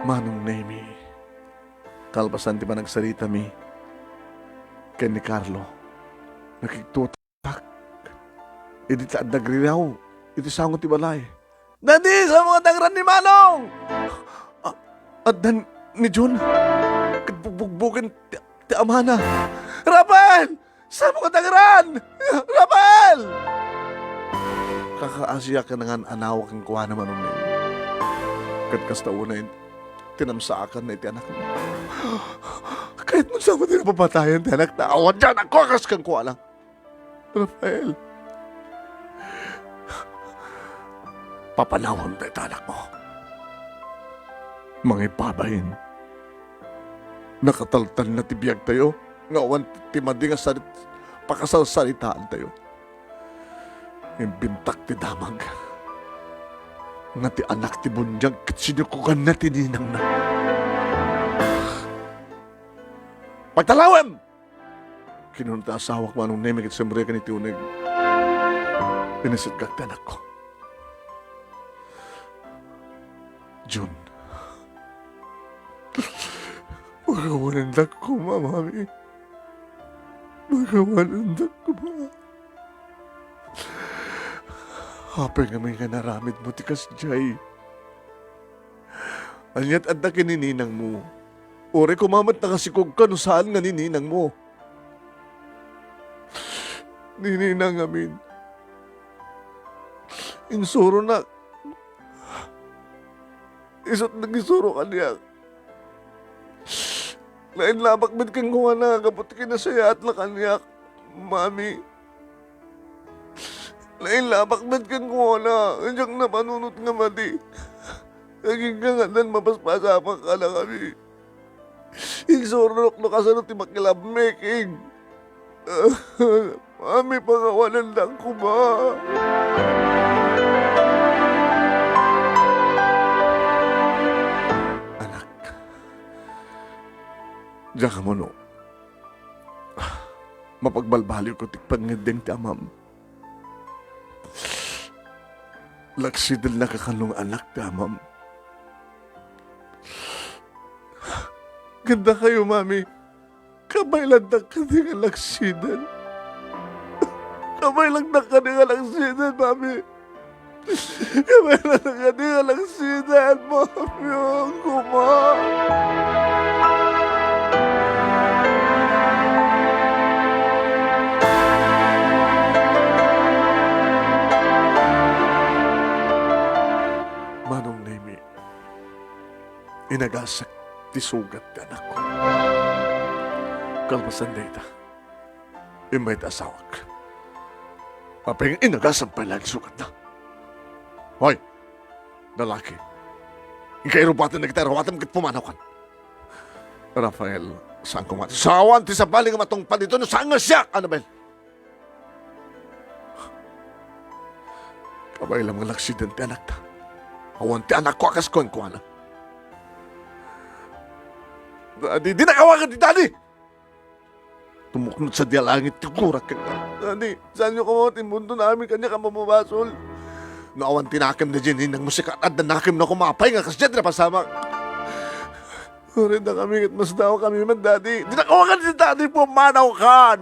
Manong Nemi, kalpasan ti panagsaritami ken ni Carlo, nakigtutak idi ta adda agriraw iti sango ti balay. Daddy, saan mo katangran ni Manong? A-, addan ni Jun. Ket bugbugbugen ti, ti amana. Rafael! Saan mo katangran? Rafael! Kakaasiak nga ngan-anawa kenkuana, Manong Nemi. Ket kasta unay, tinamsaakanna iti anakmo. Kayatmo sa ti napapatayan ti anakta. Awan ti anakko a kas kenkuana. Rafael, papanawem dayta anakmo. Mangibabain, nakataltalna ti biagtayo nga awan ti madi nga sarit-, pakasarsaritaantayo. Imbintak ti damag nga ti anak ti buniag ket sinukoganna ti ninangna. Pagtalawem! Kinuna ti asawak, Manong Nemi, ket simrekna iti uneg. Inisitgak ti anakko. Jun. Pakawanendak koma, Mami. Pakawanendak koma. Apay ngamin nga inaramidmo ti kasdiay? Ania't adda ken ni ninangmo? Uray koma met nakasikogka no saan nga ni ninangmo. Ni ninang ngamin. Insuronak. Isu't nangisuro kaniak. Lain labak met kenkuana gapu ti kinasayaatna kaniak, Mami. Lain labak met kenkuana, diak napanunot nga madi. Agingga nga addan mapaspasamak kadakami. Insurok no kasano ti makilove making. Mami, pakawanendak koma. Anak, diak ammo no mapagbalbaliwko ti pangngeddeng ti amam. Laksidennak a kano nga anak ti amam. Ket dakayo, Mami, kabaelandak kadi nga laksiden. Kabaelandak kadi nga laksiden, Mami. Kabaelandak kadi nga laksiden, Mami. Koma. Manong Nemi, inagasak ti sugat ti anakko. Kalpasan dayta, immay ti asawak. Apay nga inagasan pay laeng ti sugatna? Hoy, lalaki, inka irubaten dagiti arawatem ket pumanawkan. Rafael, saan koma ti sawan ti sabali nga matungpal ditoy no saan nga siak, Anabel? Kabay la nga laksiden ti anakta. Awan ti anakko a kas kuankuana. Dadi, dinak awagan ti dadi! Tumuknod sadi a langit ti gurak kenka. Dadi, saanyo koma ti imbunton amin kaniak a mababasol? No awan ti nakem daydiay ninang mo, sika, adda nakem no koma apay nga kasdiay ti napasamak. Uray dakami ket masdawkami met, Dadi. Dinak awagan ti dadi, pumanawkan!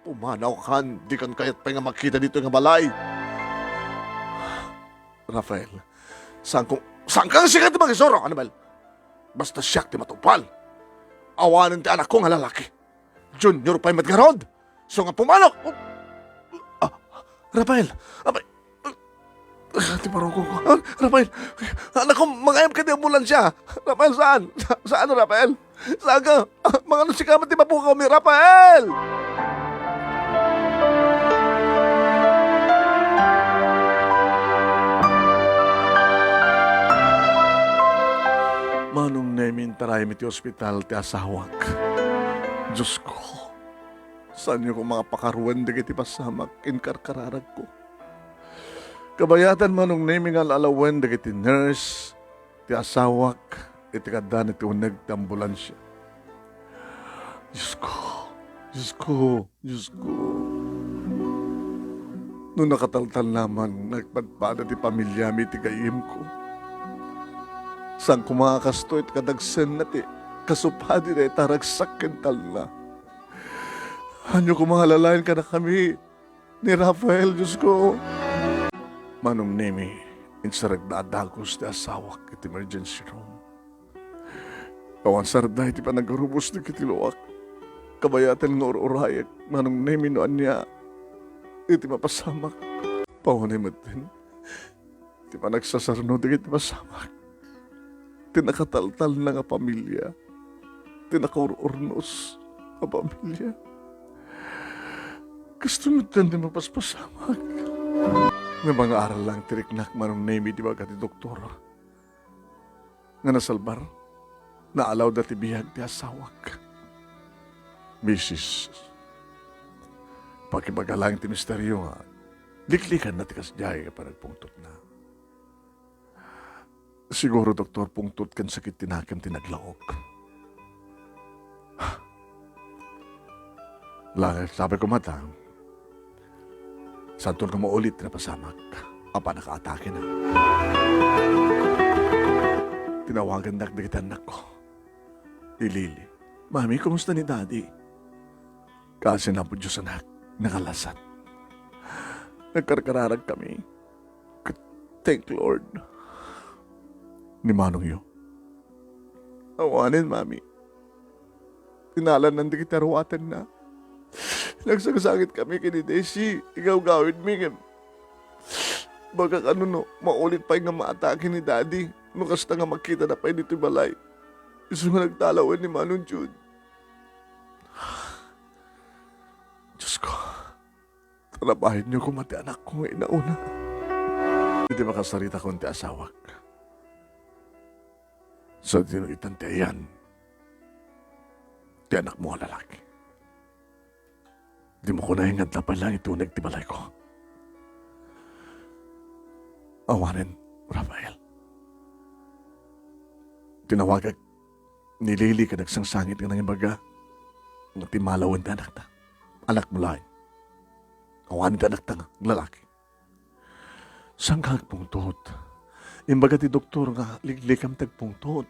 Pumanawkan, dikan kayat pay nga makita ditoy nga balay. Rafael, saanko, saanka nga sika ti mangisuro, Anabel? Basta siak ti matungpal. Awanen ti anakko nga lalaki. Junior pay met ngarud. So nga pumanok. Ah, Rafael, apay, Ah, ti barukongko. Ah, Rafael! Anakko, mangayab ka ti ambulansia! Rafael, saan? Sa-, saan, Rafael? Saan ka? Ah, mangano sika met ti mapukawmi, Rafael! Manong Nemi, intaraymi ti ospital ti asawak. Diosko, saanyo koma a pakaruen dagiti pasamak, inkarkararagko. Kabayatan, Manong Nemi, nga al-alawen dagiti nurse ti asawak iti kaddana ti uneg ti ambulansia. Diosko, Diosko, Diosko. No nakataltalna man nga agpadpada ti familiami iti gayyemko, saan koma a kastoy ti kadagsenna ti kasupadi dayta a ragsak ken talna. Haanyo koma a lalaen kadakami ni Rafael, Diosko. Manong Nemi, Insaragda a dagus ti asawak iti emergency room. Awan sarda iti panaggarubos dagiti luak. Kabayaten nga ur-urayek, Manong Nemi, no ania iti mapasamak. Paunay metten ti panagsasarno dagiti pasamak. Ti nakataltalna nga pamilia. Ti nakaur-urnos nga pamilia. Kastoy metten ti mapaspasamak. Nga mangaaral lang ti riknak, Manong Nemi, ti baga ti doktor. Nga nasalbar, naalawda ti biag ti asawak. Misis, pakibaga lang ti misterio nga liklikanna ti kasdiay nga panagpungtotna. Siguro, doktor, pungtot ken sakit ti nakem ti naglaok. Lang, sabi ko mata, santon nga maulit ti napasamak a panakaatake na. Tinawagannak dagiti annakko. Ni Lily, "Mami, kumusta ni Daddy?" Kaasi na po Diyos, anak, nakalasat. Nagkarkararag kami. Thank Lord. Ni manongyo, awanen, Mami. Tinalannan dagiti aruatenna. Nagsangsangit kami ken ni Daisy, igawgawidmi ngem baga kano no maulit pay nga maatake ni Daddy no kasta nga makitana pay ditoy balay. Isu nga nagtalawen ni Manong Jude. Diyos ko, talabayenyo koma ti anakko nga inauna. Iti makasaritakon ti asawak, sadino itan ti ayan ti anakmo a lalaki. Dimo kunay nga adda pay lang iti uneg ti balayko. Awanen, Rafael. Tinawagak ni Lily ken nagsangsangit nga nangibaga nga ti malawen ti anakna, anakmo laeng. Awanen ti anakta nga lalaki. Saan ka agpungtot? Imbaga ti doktor nga liklikam ti agpungtot.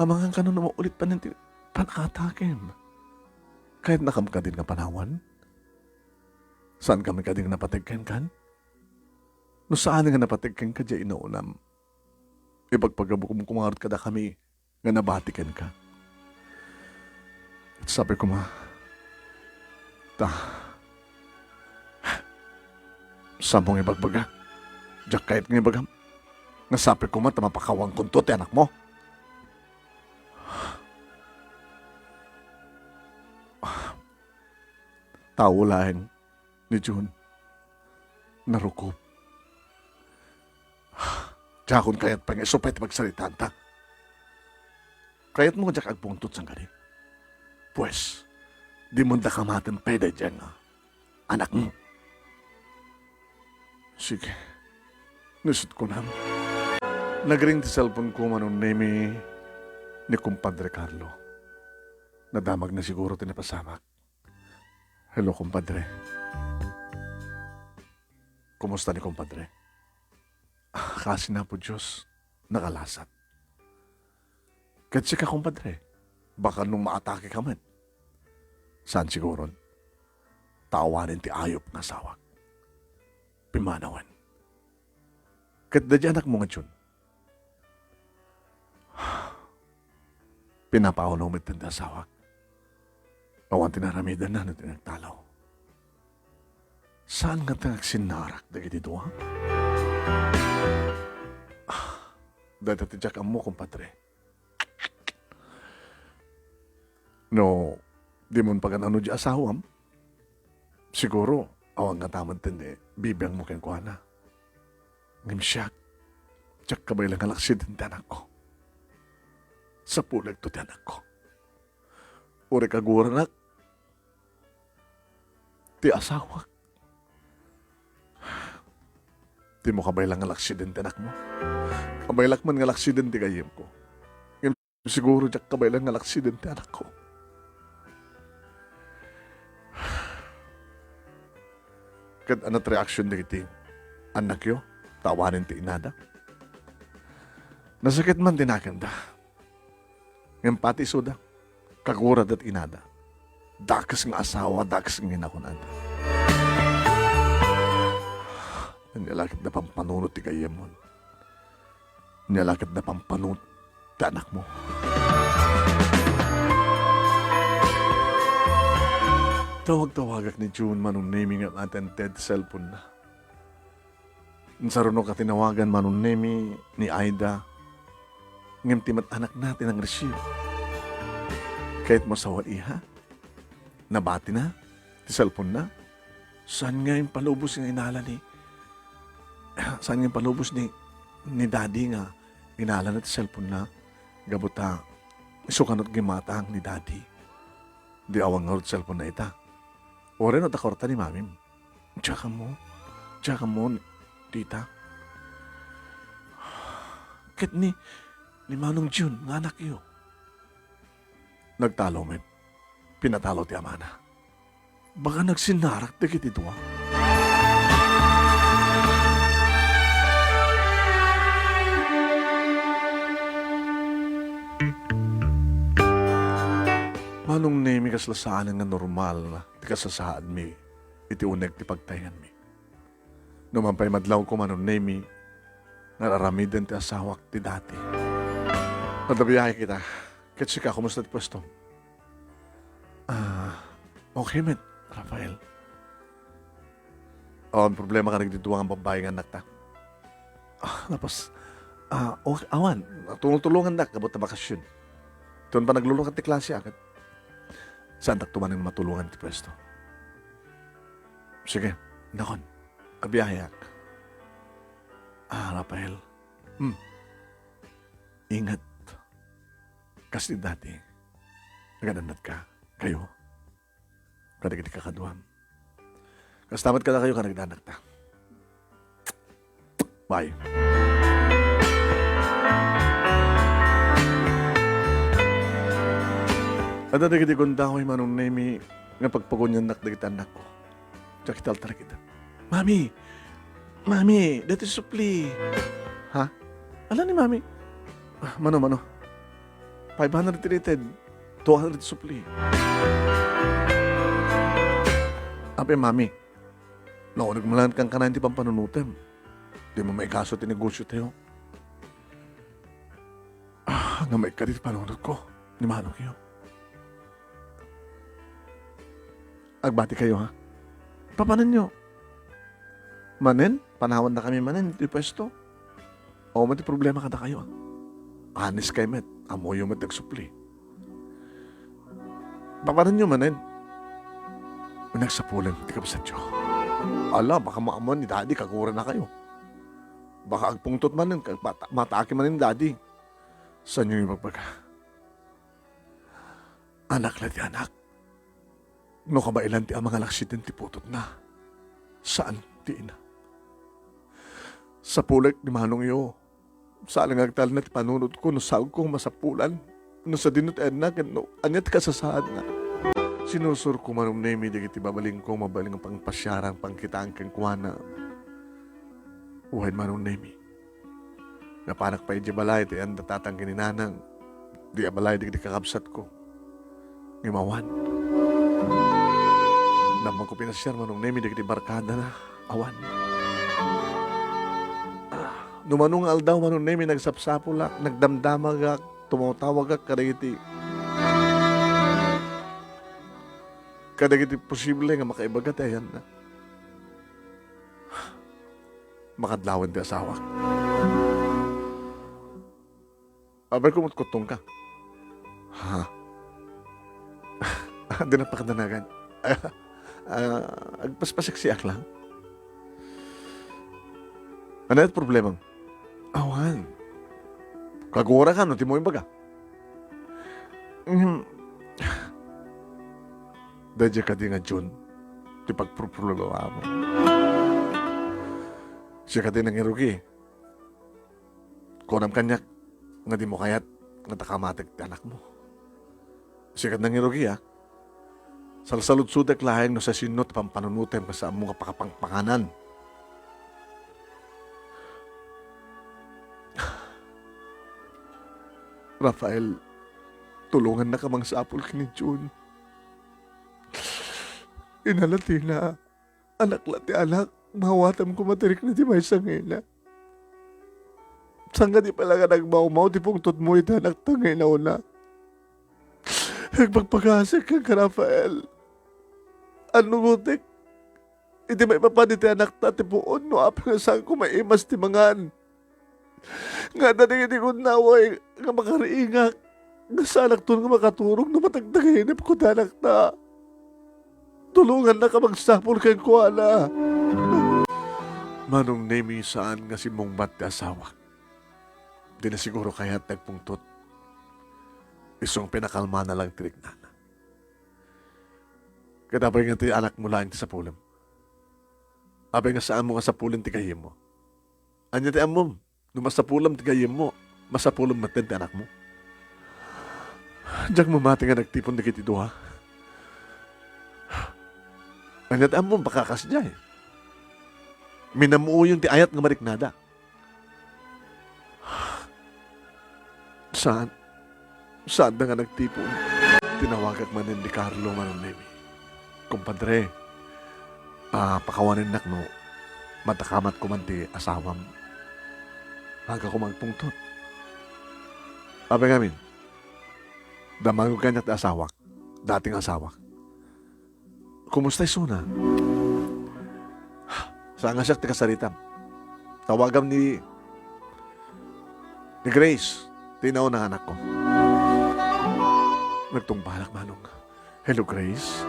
Amangan kano no maulit panen ti panakatakem. Kayatnakam kadin nga panawan? Saan kami kadin nga napateg kenkan? No saan nga napateg kenka diay inaunam, ipagpagabukom koma ngarud kadakami nga nabati kenka. Sabi koma, ta, saanmo nga ibagbaga? Diak kayat nga ibagam nga sapay koma ta mapakawankonto ti anakmo. Tao laeng ni June. Narukob. Diakon kayat pay nga isu pay ti pagsaritanta. Kayatmo nga diak agpungtot sangkani? Pues, dimon da kamaten pay daydiay nga anakmo. Sige. Nusot kunam. Nagring ti cellphone ko, Manong Nemi, ni Kumpadre Carlo. Nadamagna siguro ti napasamak. Hello, kumpadre. Kumusta ni kumpadre? Ah, kaasi na po Diyos, nakalasat. Ket sika, kumpadre, baka no maatake ka met. Saan siguron? Ta awanen ti ayup nga asawak. Pimanawen. Ket daydiay anakmo nga June, pinapaawno met ti asawak. Awan ti naramidanna no ti nagtalaw. Saan nga ti agsinnarak dagiti dua? Ah, dayta ti diak ammo, kumpadre. No, dimon pagan-ano di asawam, siguro, awan nga taman ti bibiangmo kenkuana. Ngem siak, diak kabaelan nga laksiden ti anakko. Sapulekto ti anakko. Uray kaguranak ti asawak. Dimo kabaelan nga laksiden ti anakmo. Kabaelak man nga laksiden ti gayyemko. Ngem siguro diak kabaelan nga laksiden ti anakko. Ket ania ti reaksion dagiti annakyo ta awanen ti inada? Nasakit man ti nakemda. Ngem pati isuda, kagurada ti inada. Dakes nga asawa, dakes nga inakunada. Ania la ket napampanunot ti gayyemon. Ania la ket napampanunot ti anakmo. Tawag-tawagak ni June, Manong Nemi, nga attended ti cellphone-na. Insaruno ka tinawagan, Manong Nemi, ni Aida, ngem ti met-anakna ti nag-receive. Kayatmo a sawen, iha? Nabatina ti cellphone-na? Saan nga impalubos nga inala ni, saan nga impalubos ni, ni Daddy nga inalana ti cellphone-na? Gapu ta isu kano ti gimmatang ni Daddy. Di awan ngarud ti cellphone-na ita. Uray no adda kwarta ni Mamim. Diak ammo. Diak ammo, tita. Ket ni, ni Manong Jun nga anakyo. Nagtalo met. Pinatalo ti amana. Baka nagsinnarak dagiti dua. Manong Nemi, kasla saanen nga normal ti kasasaadmi iti uneg ti pagtayenganmi. No man pay madlawko, Manong Nemi, nga ar-aramiden ti asawak ti dati. Adda biahe kita. Ket sika, kumusta ti puestom? Ah, okay met, Rafael. Awan problema kadagiti dua nga babbai nga annakta? Ah, napas, ah, okay, awan. Tulong-tulongandak gapu ta bakasyon. Iti panaglulukat ti klase, a, ket saandak tumanen matulongan iti puesto. Sige, nakon. Abiaheak. Ah, Rafael. Hmm. Ingat. Kas ti dati, agad-annatka, kayo, kadagiti kakaduam. Kasta met kadakayo, kadagiti anakta. Bye. Adda dagiti gundaway, Manong Nemi, nga pagpaguniannak dagiti annakko. Diak ita altarek ida. "Mami! Mami! Daytoy ti supli!" Ha? Ala ni Mami? Ah, mano, mano? Five hundred ti rated, two hundred ti supli. Apay, Mami, nauneg mo laeng kankanayon ti pampanunotem. Dimo maikaso ti negosio tayo. Ah, nga maikkat iti panunotko ni manongyo. Agbati kayo, ha? Papananyo? Manen, panawannakami manen iti puesto. Awan met ti problema kadakayo, a. Honest kayo met, ammoyo met ti agsupli. Papananyo manen? Nagsapulen ti kabsatyo. Ala, baka maammoan ni Daddy, kaguranakayo. Baka agpungtot manen, kag mata-, mataaki manen ni Daddy. Saanyo ibagbaga? Anak la ti anak. No kabaelan ti ama nga laksiden ti putotna, saan ti ina. Sapulek ni manongyo. Saan nga agtalna ti panunotko no saonko nga masapulan, no sadino ti ayanna, ken no ania ti kasasaadna. Sinusurko, Manong Nemi, dagiti babalinko, mabalin nga pangpasiaran, pangkitaan kenkuana. Wen, Manong Nemi. Napanak pay idiay balay ti ayan da tatang ken ni nanang, di abalay dagiti kakabsatko. Ngem awan. Namanko pinasiar, Manong Nemi, dagiti barkadana. Awan. Ah, no mano nga aldaw, Manong Nemi, nagsapsapulak, nagdamdamagak, tumawtawagak kadagiti, kadagiti posible nga makaibaga ti ayanna. Makadlawen ti asawak. Apay, kumutkuttongka? Ha? Di na pakadanagan. Ah, agpaspaseksiak lang. Ania ti problemam? Awan. Kagura ka no dimo imbaga. Mm. Daydiay kadi nga June ti pagpurpurulawam. Siak kadi nangirugi. Kunam kaniak nga dimo kayat nga adda ka matik ti anakmo. Siak kadi nangirugi, a. Salsaludsodek laeng no siasino ti pampanunotem kas ammo nga pakapangpanganan. Rafael, tulongannaka mangsapul ken ni June. Ina la ti ina, anak la ti anak, maawatam koma ti rikna ti maysa nga ina. Saan nga di pay la nga nagmawmaw ti pungtotmo iti anakta nga inauna? Agpakpakasik kenka, Rafael. Annugotek iti maipapan iti anakta ti puon no apay nga saanko maimas ti mangan. Nga adda dagiti gunnaway nga makariingak, nga saanakton nga makaturog no matagtagainepko ti anakta. Tulongannak a magsapul kenkuana. Manong Nemi, saan nga simmungbat ti asawak. Dina siguro kayat ti agpungtot. Isu nga pinakalmana lang ti riknana. Ket apay nga ti anakmo laeng ti sapulem? Apay nga saanmo nga sapulen ti gayyemmo? Ania ti ammom? No masapulam ti gayyemmo, masapulem metten ti anakmo. Diak mamati nga nagtipon dagiti dua. Ania ti ammom, baka kasdiay? Minamuyong ti ayat nga mariknada. Saan? Saanda nga nagtipon. Tinawagak manen ni Carlo, Manong Nemi. Kumpadre, ah, pakawanennak no madakamat ko man ti asawam. Aga ko magpungtot. Apay ngamin, damagok kaniak ti asawak, dati nga asawak. Kumusta isuna? Saan nga siak ti kasaritam? Tawagam ni, ni Grace, ti inauna nga anakko. Nagtungpalak, Manong. Hello, Grace.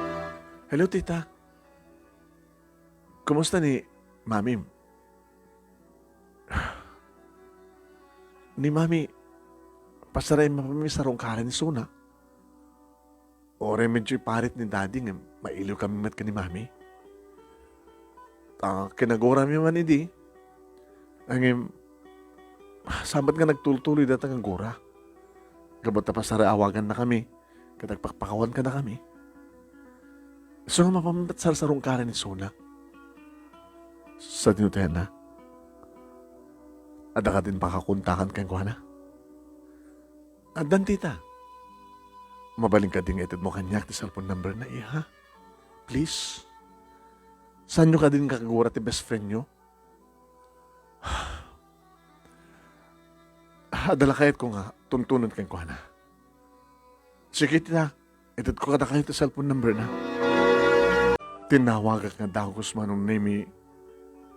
Hello, Tita. Kumusta ni Mami? Ni Mami, pasarayem manen sarungkaran isuna. Uray medyo iparit ni Daddy ngem mailiw kami met ken ni Mami. Ta kinagurami man idi. Ngem, saan met nga nagtultuloy dayta nga gura. Gapu ta pasaraawaganna kami, ket agpakpakawan kadakami. Isu nga mapan met sarsarungkaran isuna. Sadino ti ayanna? Adda kadin pakakontakan kenkuana? Addan, Tita. Mabalin kadi nga itedmo kaniak ti cellphone number na iya, ha? Please. Saanyo kadin nga kagura ti best friendyo? Adda la kayatko nga tuntunon kenkuana. Sige, Tita. Itedko kadakayo ti cellphone number na. Tinawagak nga dagus, Manong Nemi,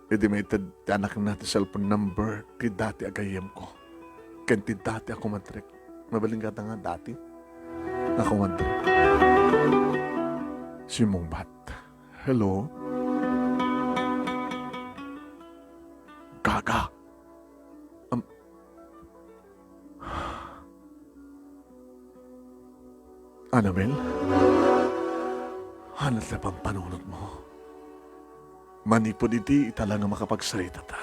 idi maited ti anakna ti cellphone number ti dati a gayyemko ken ti dati a kumadrek. Mabalin kadi nga dati a kumadrek. Simmungbat. Hello? Gaga. Am-, Annabel? Ania ti pampanunotmo? Manipud iti ita la nga makapagsaritata.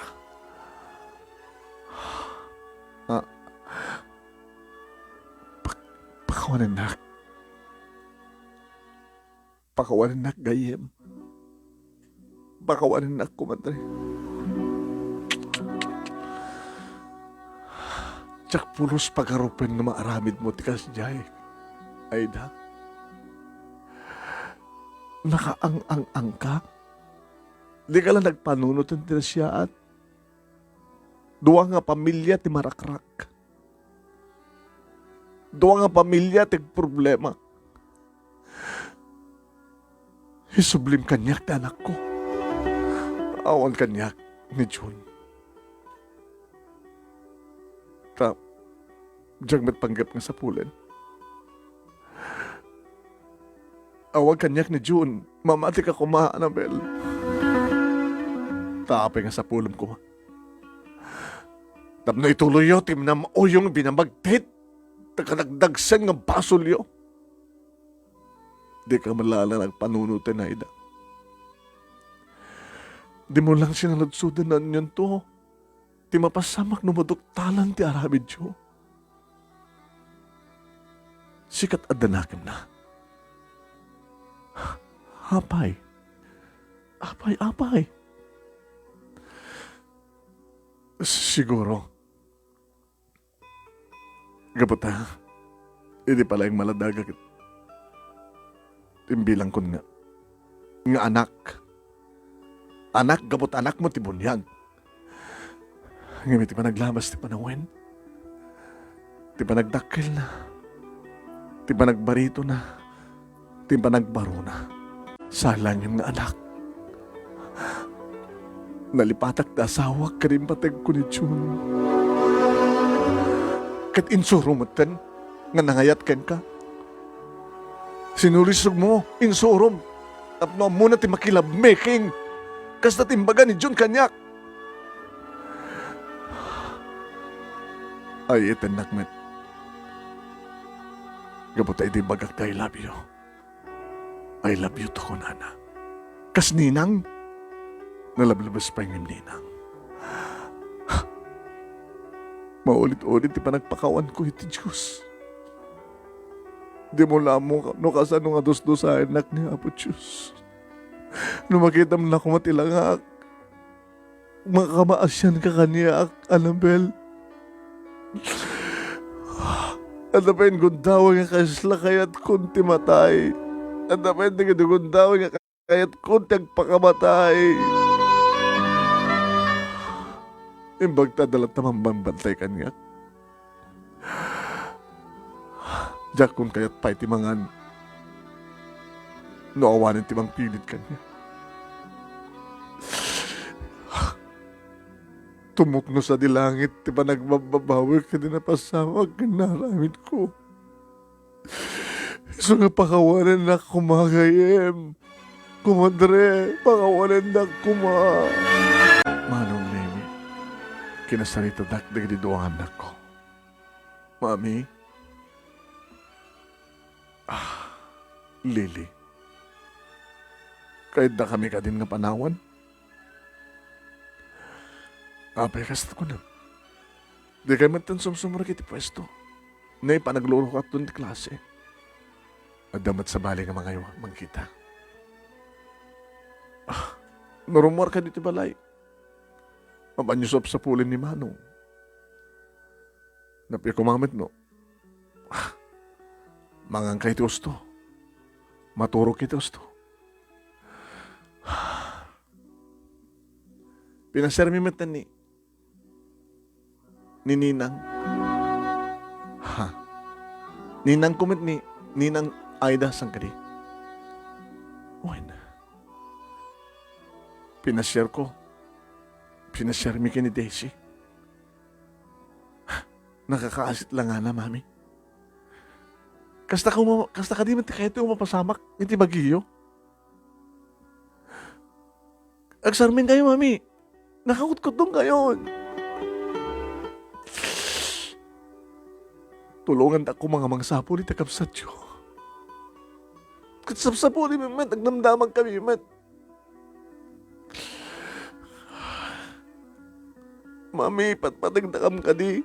Ah, pak-, pakawanennak. Pakawanennak, gayyem. Pakawanennak, kumadre. Diak pulos pagarupen no maaramidmo ti kasdiay, Aida. Nakaang-ang-angka. Dika la nagpanunoten ti nasiaat. Dua nga pamilia ti marakrak. Dua nga pamilia ti agproblema. Isublim kaniak ti anakko. Awan kaniak ni Jun. Ta, diak met panggep nga sapulen. Awan kaniak ni Jun. Mamatika koma, Annabel. Ta apay nga sapulem koma? Tapno ituloyyo ti minam-uyong binabagtit ta kadagdagsen nga basolyo. Dika met la nagpanunoten, Aida. Dimo lang sinaludsoden no anianto ti mapasamak no maduktalan ti aramidyo. Sikat adda nakemna. Apay. Apay, apay. Siguro, gapu ta, idi pala ing maladaga ket imbilangkon nga, nga anak. Anak, gapu ta anakmo ti buniag. Ngem iti panaglabas ti panawen, ti panagdakkelna, ti panagbaritona, ti panagbarona, sala ngem nga anak. Nalipatak ti asawak ken impategko ni Jun. Ket insuro metten nga nangayat kenka. Sinulisogmo, insurom, tapno ammona ti makilovemaking. Kasta ti imbaga ni Jun kaniak. Ay, itennak met. Gapu ta idi imbagak ti "I love you." "I love you too," kunana. Kas ninang, nalablabes pay ngem ninang. Maulit-ulit ti panagpakawanko iti Dios. Dimo la ammo no kasano nga dusdusaennak ni Apo Dios. No makitam la koma ti langak, makamaasianka kaniak, Annabel. Adda pay gundaway nga kasla kayatkon ti matay. Adda pay dagiti gundaway nga kayatkon ti agpakamatay. Imbag ta adda latta mambambantay kaniak. Diakon kayat pay ti mangan no awanen ti mangpilit kaniak. Tumukno sadi langit ti panagbabbabawi ken ti napasamak ken naaramidko. Isu nga pakawanennak koma, gayyem. Kumadre, pakawanennak koma. Manong Nemi, kinasaritadak dagiti dua nga annakko. Mami, ah, Lily, kayaddakami kadin nga panawan? Apay, kasta kunam. Dikay metten sumsumrek iti puesto. Naipanaglurokaton ti klase. Adda met sabali nga mangayo mangkita. Ah, no rummuarka ditoy balay, mapanyo sapsapulen ni Manong. Napay koma met no, ah, manganka iti usto. Maturogka iti usto. Pinasiarmi met ni, ni Ninang. Ha? Ninangko met ni Ninang Aida, saan kadi? Wen. Pinasiarko. Pinasiarmi ken ni Daisy. Nakakaasit la ngana, Mami. Kasta ka uma-, kasta kadi met ti kayatyo mapasamak iti bagiyo? Agsarminkayo, Mami. Nakakutkutdongkayon. Tulongandak koma nga mangsapul iti kabsatyo. Ket sapsapulmi met, agdamdamagkami met. Mami, ipatpategdakam kadi?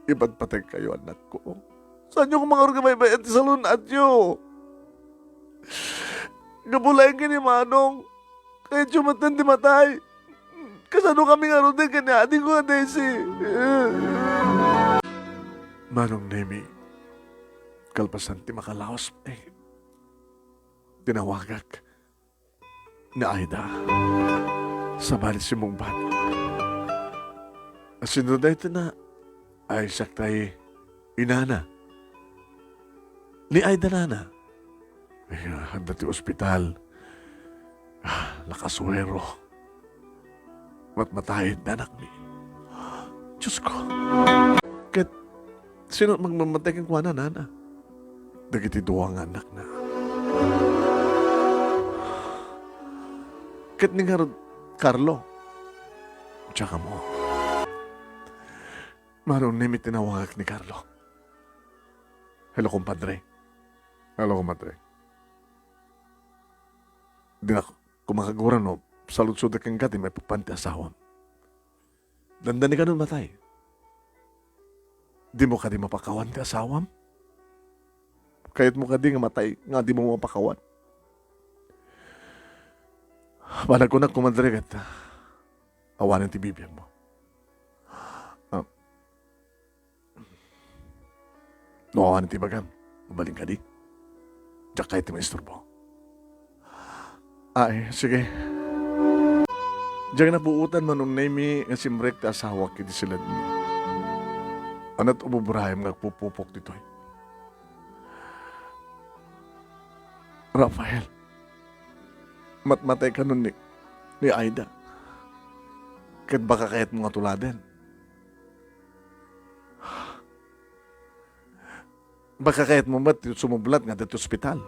Ipatpategkayo, annakko. Saanyo koma ngarud nga baybay-an ti salun-atyo? Gapu laeng ken ni Manong, kayatyo metten ti matay. Kasanokami ngaruden ken ni adingko a Daisy? Manong Nemi, kalpasan ti makalawas, eh, tinawagak ni Aida. Sabali simmungbat. Sino daytoy na? Ay, siak tay inana. Ni Aida nana. Ay, adda ti ospital. Ah, nakasuero. Matmatayen ti anakmi. Diyos ko. Ket sino magmamatay kenkuana, nana? Dagiti dua nga annakna. Ket ni ngarud Carlo? Diak ammo. Manong Nemi, tinawagak ni Carlo. Hello, kumpadre. Hello, kumpadre. Dinak kumakagura no saludsodek kenka ti maipapan ti asawam. Dandani kano matay. Dimo kadi mapakawan ti asawam? Kayatmo kadi nga matay nga dimo mapakawan? Panagkunak, kumpadre, ket awanen ti bibiagmo. Ah, no awan ti ibagam, mabalin kadi. Diak kayat ti maisturbo. Ay, sige. Diak napuotan, Manong Nemi, nga simrek ti asawak iti siledmi. Ania ti ububraem nga agpupupok ditoy? Rafael, matmatay kano ni, ni Aida. Ket baka kayatmo nga tuladen. Baka kayatmo met ti sumublat nga adda ti ospital.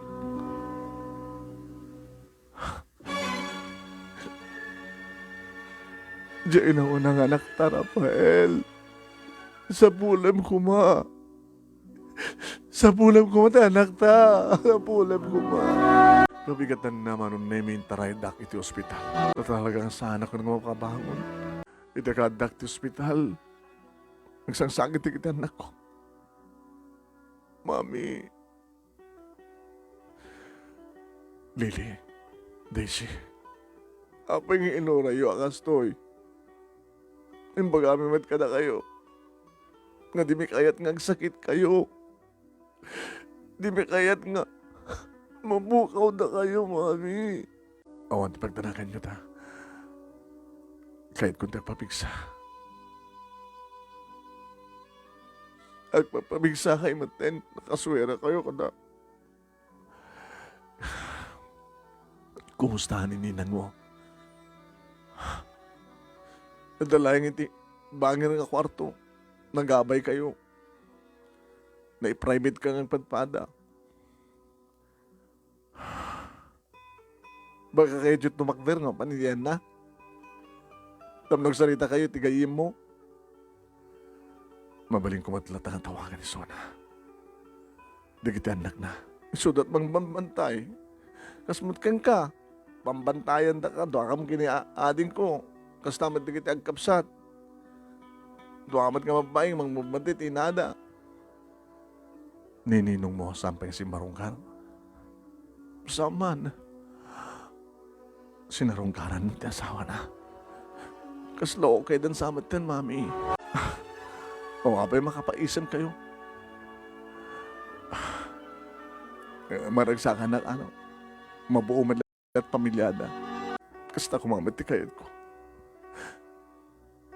Diay naunang anakta, Rafael. Sapulem koma. Sapulem koma ti anakta. Sapulem koma. Nabigatanna, Manong Nemi, intaraydak iti ospital. Ta talaga nga saanak nga makabangon. Iti kaaddak ti ospital, agsangsakit dagiti annakko. Mami. Lily, Daisy, apay nga inurayyo a kastoy? Imbagami met kadakayo nga dimi kayat nga agsakitkayo. Dimi kayat nga mapukawdakayo, Mami. Awan ti pagdanaganyo ta. Kayatkon ti agpapigsa. Agpapapigsakay metten, nakasuerakayo kada. Kumusta ni ninangmo? Adda laeng iti bangir nga kuarto. Nagabaykayo. Nai-private ka nga agpadpada. Baka kayatyo tumakder nga panidianna? Tapno agsarita kayo iti gayyemmo? Mabalin koma met latta nga tawagan isuna dagiti annakna. Isuda ti mangbambantay. Kas met kenka, bambantayandaka, duakam ken ni a-, adingko. Kasta met dagiti agkabsat. Dua met nga babbai nga mangmubmati ti inada. Ni ninongmo, saan pay nga simmarungkar? Saan man. Sinarungkaran ti asawana. Kasla okay dan sa metten, Mami. O, apay makapaisemkayo? Eh, maragsakanak, ano? Mabuo met laeng pamiliada. Kasta koma met ti kayatko.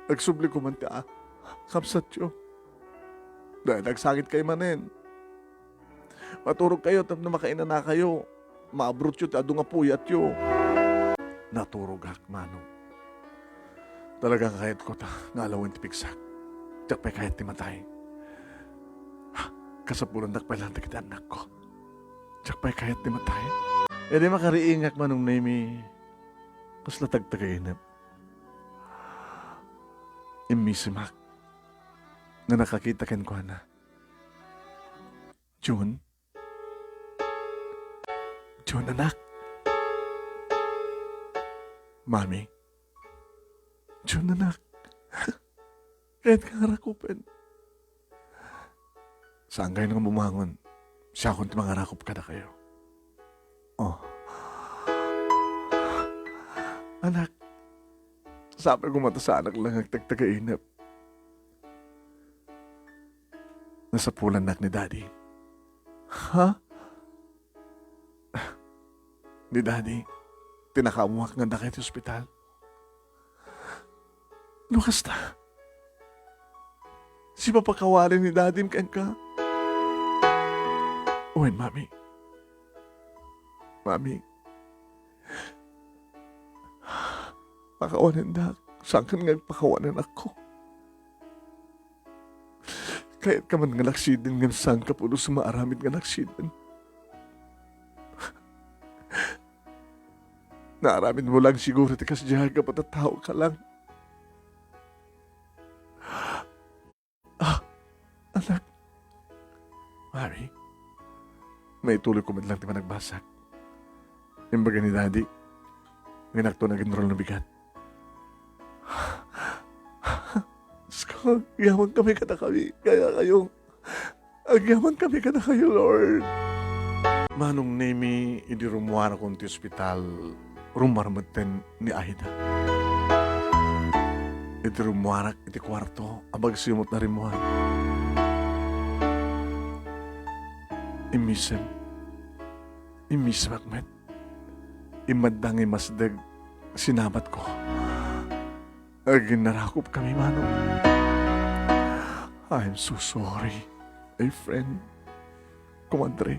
Agsubli koma ti a-, kabsatyo. Dahil agsakitkayo manen. Maturogkayo tapno makainanakayo. Maabrotyo ti adu nga puyatyo. Naturogak, Manong. Talaga nga kayatko ta nga alawen ti pigsak. Diak pay kayat ti matay. Kasapulandak pay laeng dagiti annakko. Diak pay kayat ti matay. Idi makariingak, Manong Nemi, kasla tagtagainep. Immisimak nga nakakita kenkuana. June? June, anak. Mami. June, anak. Kayatka nga rakupen? Saankayo nga bumangon. Siakon ti mangarakup kadakayo. Oh. Anak, sapay koma ta saanak laeng nga agtagtagainep. Nasapulannak ni Daddy. Ha? Ni Daddy, ti nakaammoak nga addaka iti ospital. No kasta, sipapakawali ni Dadim kenka. Wen, Mami. Mami. Pakawanendak, sangken nga agpakawanenakko. Kayatka man nga naksiden ngem sangka pulos nga maaramid nga naksiden. Naaramidmo lang siguro ti kasdiay gapu ta taoka lang. Ah, anak. Mami, maituloyko met lang ti panagbasag. Imbaga ni Daddy, nga inakto nga agenrol no bigat. Diyos ko, agyamankami kadakayo, kadakayo. Agyamankami kadakayo, Lord. Manong Nemi, idi rummuarakon ti ospital, rummuar metten ni Aida. Idi rummuarak iti kuarto, abagsiyo met a rimmuar. Immisem. Immisemak met. Immadda nga immasdeg, sinabatko. Aginnarakupkami, Manong. I'm so sorry, my friend, kumadre.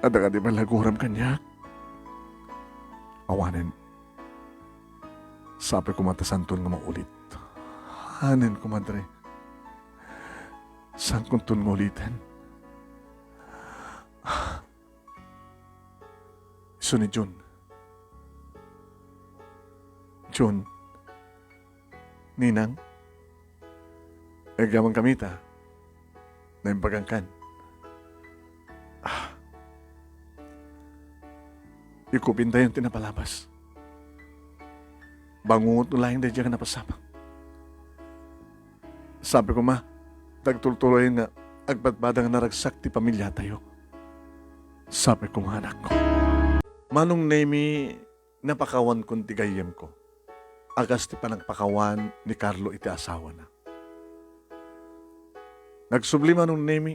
Adda kadi malaguram kaniak? Awanen. Sapay koma ta saanton nga maulit. Anen, kumadre. Saankonton nga uliten. Isu ni Jun. Jun. Ninang. Agyamankami ta. Naimbagankan. Ah. Ikupintayon ti napalabas. Bangungot no laeng daydiay nga napasamak. Sapay koma, ta agtultuloyen nga agpadpada nga naragsak ti pamiliatayo. Sapay koma, anakko. Manong Nemi, napakawankon ti gayyemko a kas ti panagpakawan ni Carlo iti asawana. Nagsubli, Manong Nemi,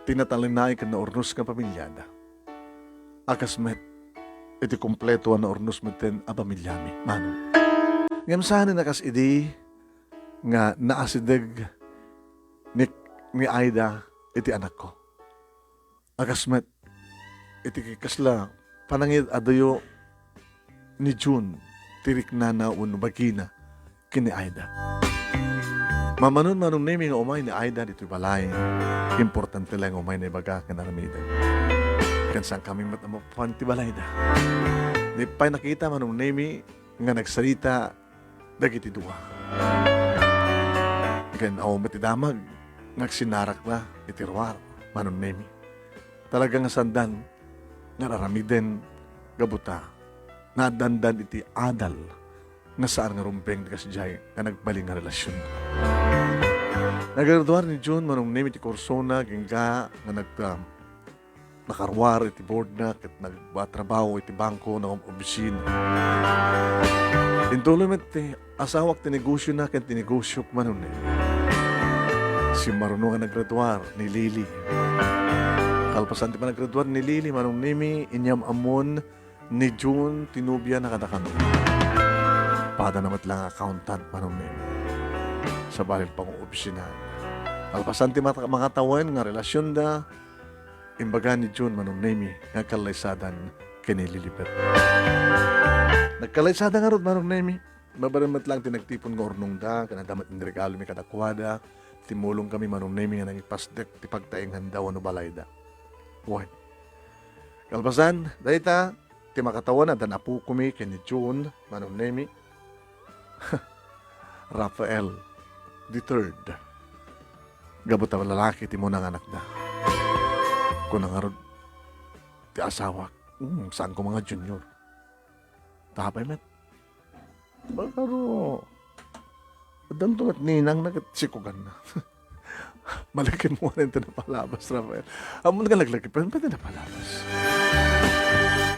ti natalinaed ken naurnos nga pamiliada. A kas met iti kompleto a naurnos metten a pamiliami, Manong. Ngem saanen a kas idi nga naasideg ni, ni Aida iti anakko. A kas met iti kasla panangid-aduyo ni Jun ti riknana wenno bagina ken ni Aida. Mamano, Manong Nemi, nga umay ni Aida ditoy balay, importante laeng nga umay naibaga ken aramiden. Ken saankami met a mapapan ti balayda. Di pay nakita, Manong Nemi, nga nagsarita dagiti dua. Ken awan met ti damag nga agsinarakda iti ruar, Manong Nemi. Talaga nga saandan nga aramiden gapu ta naaddandan iti adal nga saan nga rumbeng ti kasdiay nga nagbalin nga relasion. Nagraduar ni Jun, Manong Nemi, ti kursona, agingga nga nagta-, nakaruar iti boardna ket nagtrabaho iti bangko, nga obisina. Intuloy met ti asawak ti negosiona ken ti negosiok, Manong Nemi. Simmaruno nga nagraduar ni Lily. Kalpasan ti panaggraduar ni Lily, Manong Nemi, inyam-ammon ni Jun ti nobiana kadakami. Padana met la nga accountant, Manong Nemi. Sabali ti pangoobisina. Kalpasan ti mata-, makatawen nga relasionda, imbaga ni Jun, Manong Nemi, nga agkallaysadan ken ni Lilibet. Nagkallaysada ngarud, Manong Nemi. Mabalin met laeng ti nagtipon nga urnongda, ken adda met inregalomi kadakuada. Timulongkami, Manong Nemi, nga nangipasdek ti pagtaenganda wenno balayda. Wen. Kalpasan dayta, ti makatawen, addan apokomi ken ni Jun, Manong Nemi. Rafael the third. Gapu ta lalaki ti muna nga anakda. Kuna ngarud ti asawak, "Hmm, saan ko mga junior?" Tapay met. Baro, addanto met ninangna ket sikuganna. Malagipmo nga ti napalabas, Rafael. Ammon nga laglagipen, pay ti napalabas.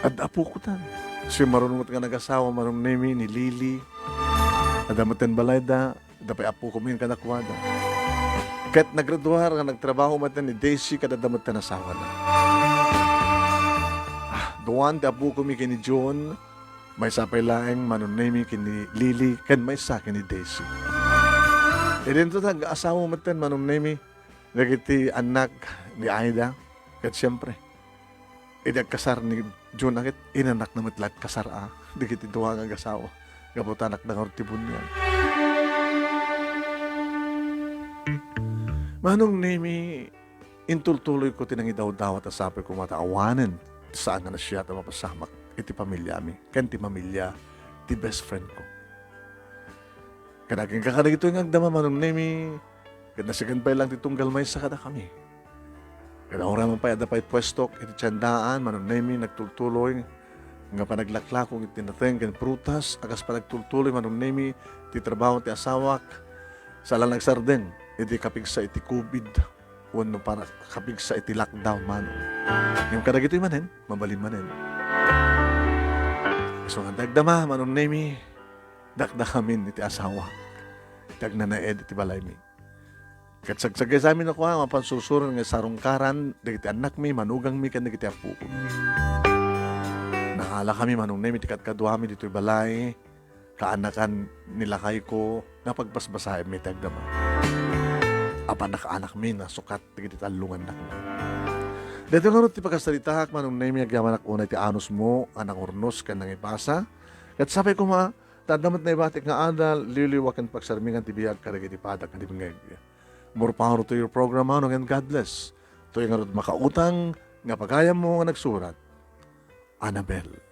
Adda apokon. Simmaruno met nga nagasawa, Manong Nemi, ni Lily. Adda met ti balayda, adda pay apokomi kadakuada. Ket nagraduar nga nagtrabaho met ni Daisy, ket adda met ti asawana. Ah, duan ti apokomi ken ni Jun, maysa pay laeng, Manong Nemi, ken ni Lily, ken maysa ken ni Daisy. Idinto ti ag-asawa metten, Manong Nemi, dagiti annak ni Aida, ket siempre, idi agkasar ni Jun, ket inannakna met la agkasar a dagiti dua nga agasawa. Gapu ta annakda ngarud ti buniag. Manong Nemi, intultuloyko ti nangidawdawat a sapay koma ta awanen ti saan nga nasayaat a mapasamak iti pamiliami ken ti pamilia ti best friend ko. Ket agingga kadagitoy nga agdama, Manong Nemi, ket nasigen pay laeng ti tunggal maysa kadakami. Ket uray man pay adda pay puestok iti tiendaan, Manong Nemi, nagtultuloy nga panaglaklako iti nateng ken prutas, a kas panagtultuloy, Manong Nemi, ti trabaho ti asawak, saan la nagsardeng iti kapigsa iti covid wenno para kapigsa iti lockdown, Manong. Ngem kadagitoy manen, mabalin manen. Isu nga dagdama, Manong Nemi, dakdakamin iti asawak ti agnanaed iti balaymi. Ket sagsagaysami no kua, mapan sursuron nga sarungkaran dagiti annakmi, manugangmi, ken dagiti appokomi. Na, Ala kami, Manong Nemi, ti kadkaduami ditoy balay, kaanakan ni lakayko nga pagbasbasaem iti agdama. Apan nakaanakmi, nasukat dagiti tallongannak. Daytoy ngarud ti pakasaritaak, Manong Nemi, agyamanak unay ti anusmo a nangurnos ken nangipasa. Ket sapay koma, ta adda met naibatik nga adal, liwliwa ken pagsarmingan ti biag kadagiti padak nga dimngeg. More power to your program, Manong, and God bless. Daytoy ngarud makautang nga pagayammo nga nagsurat, Annabel.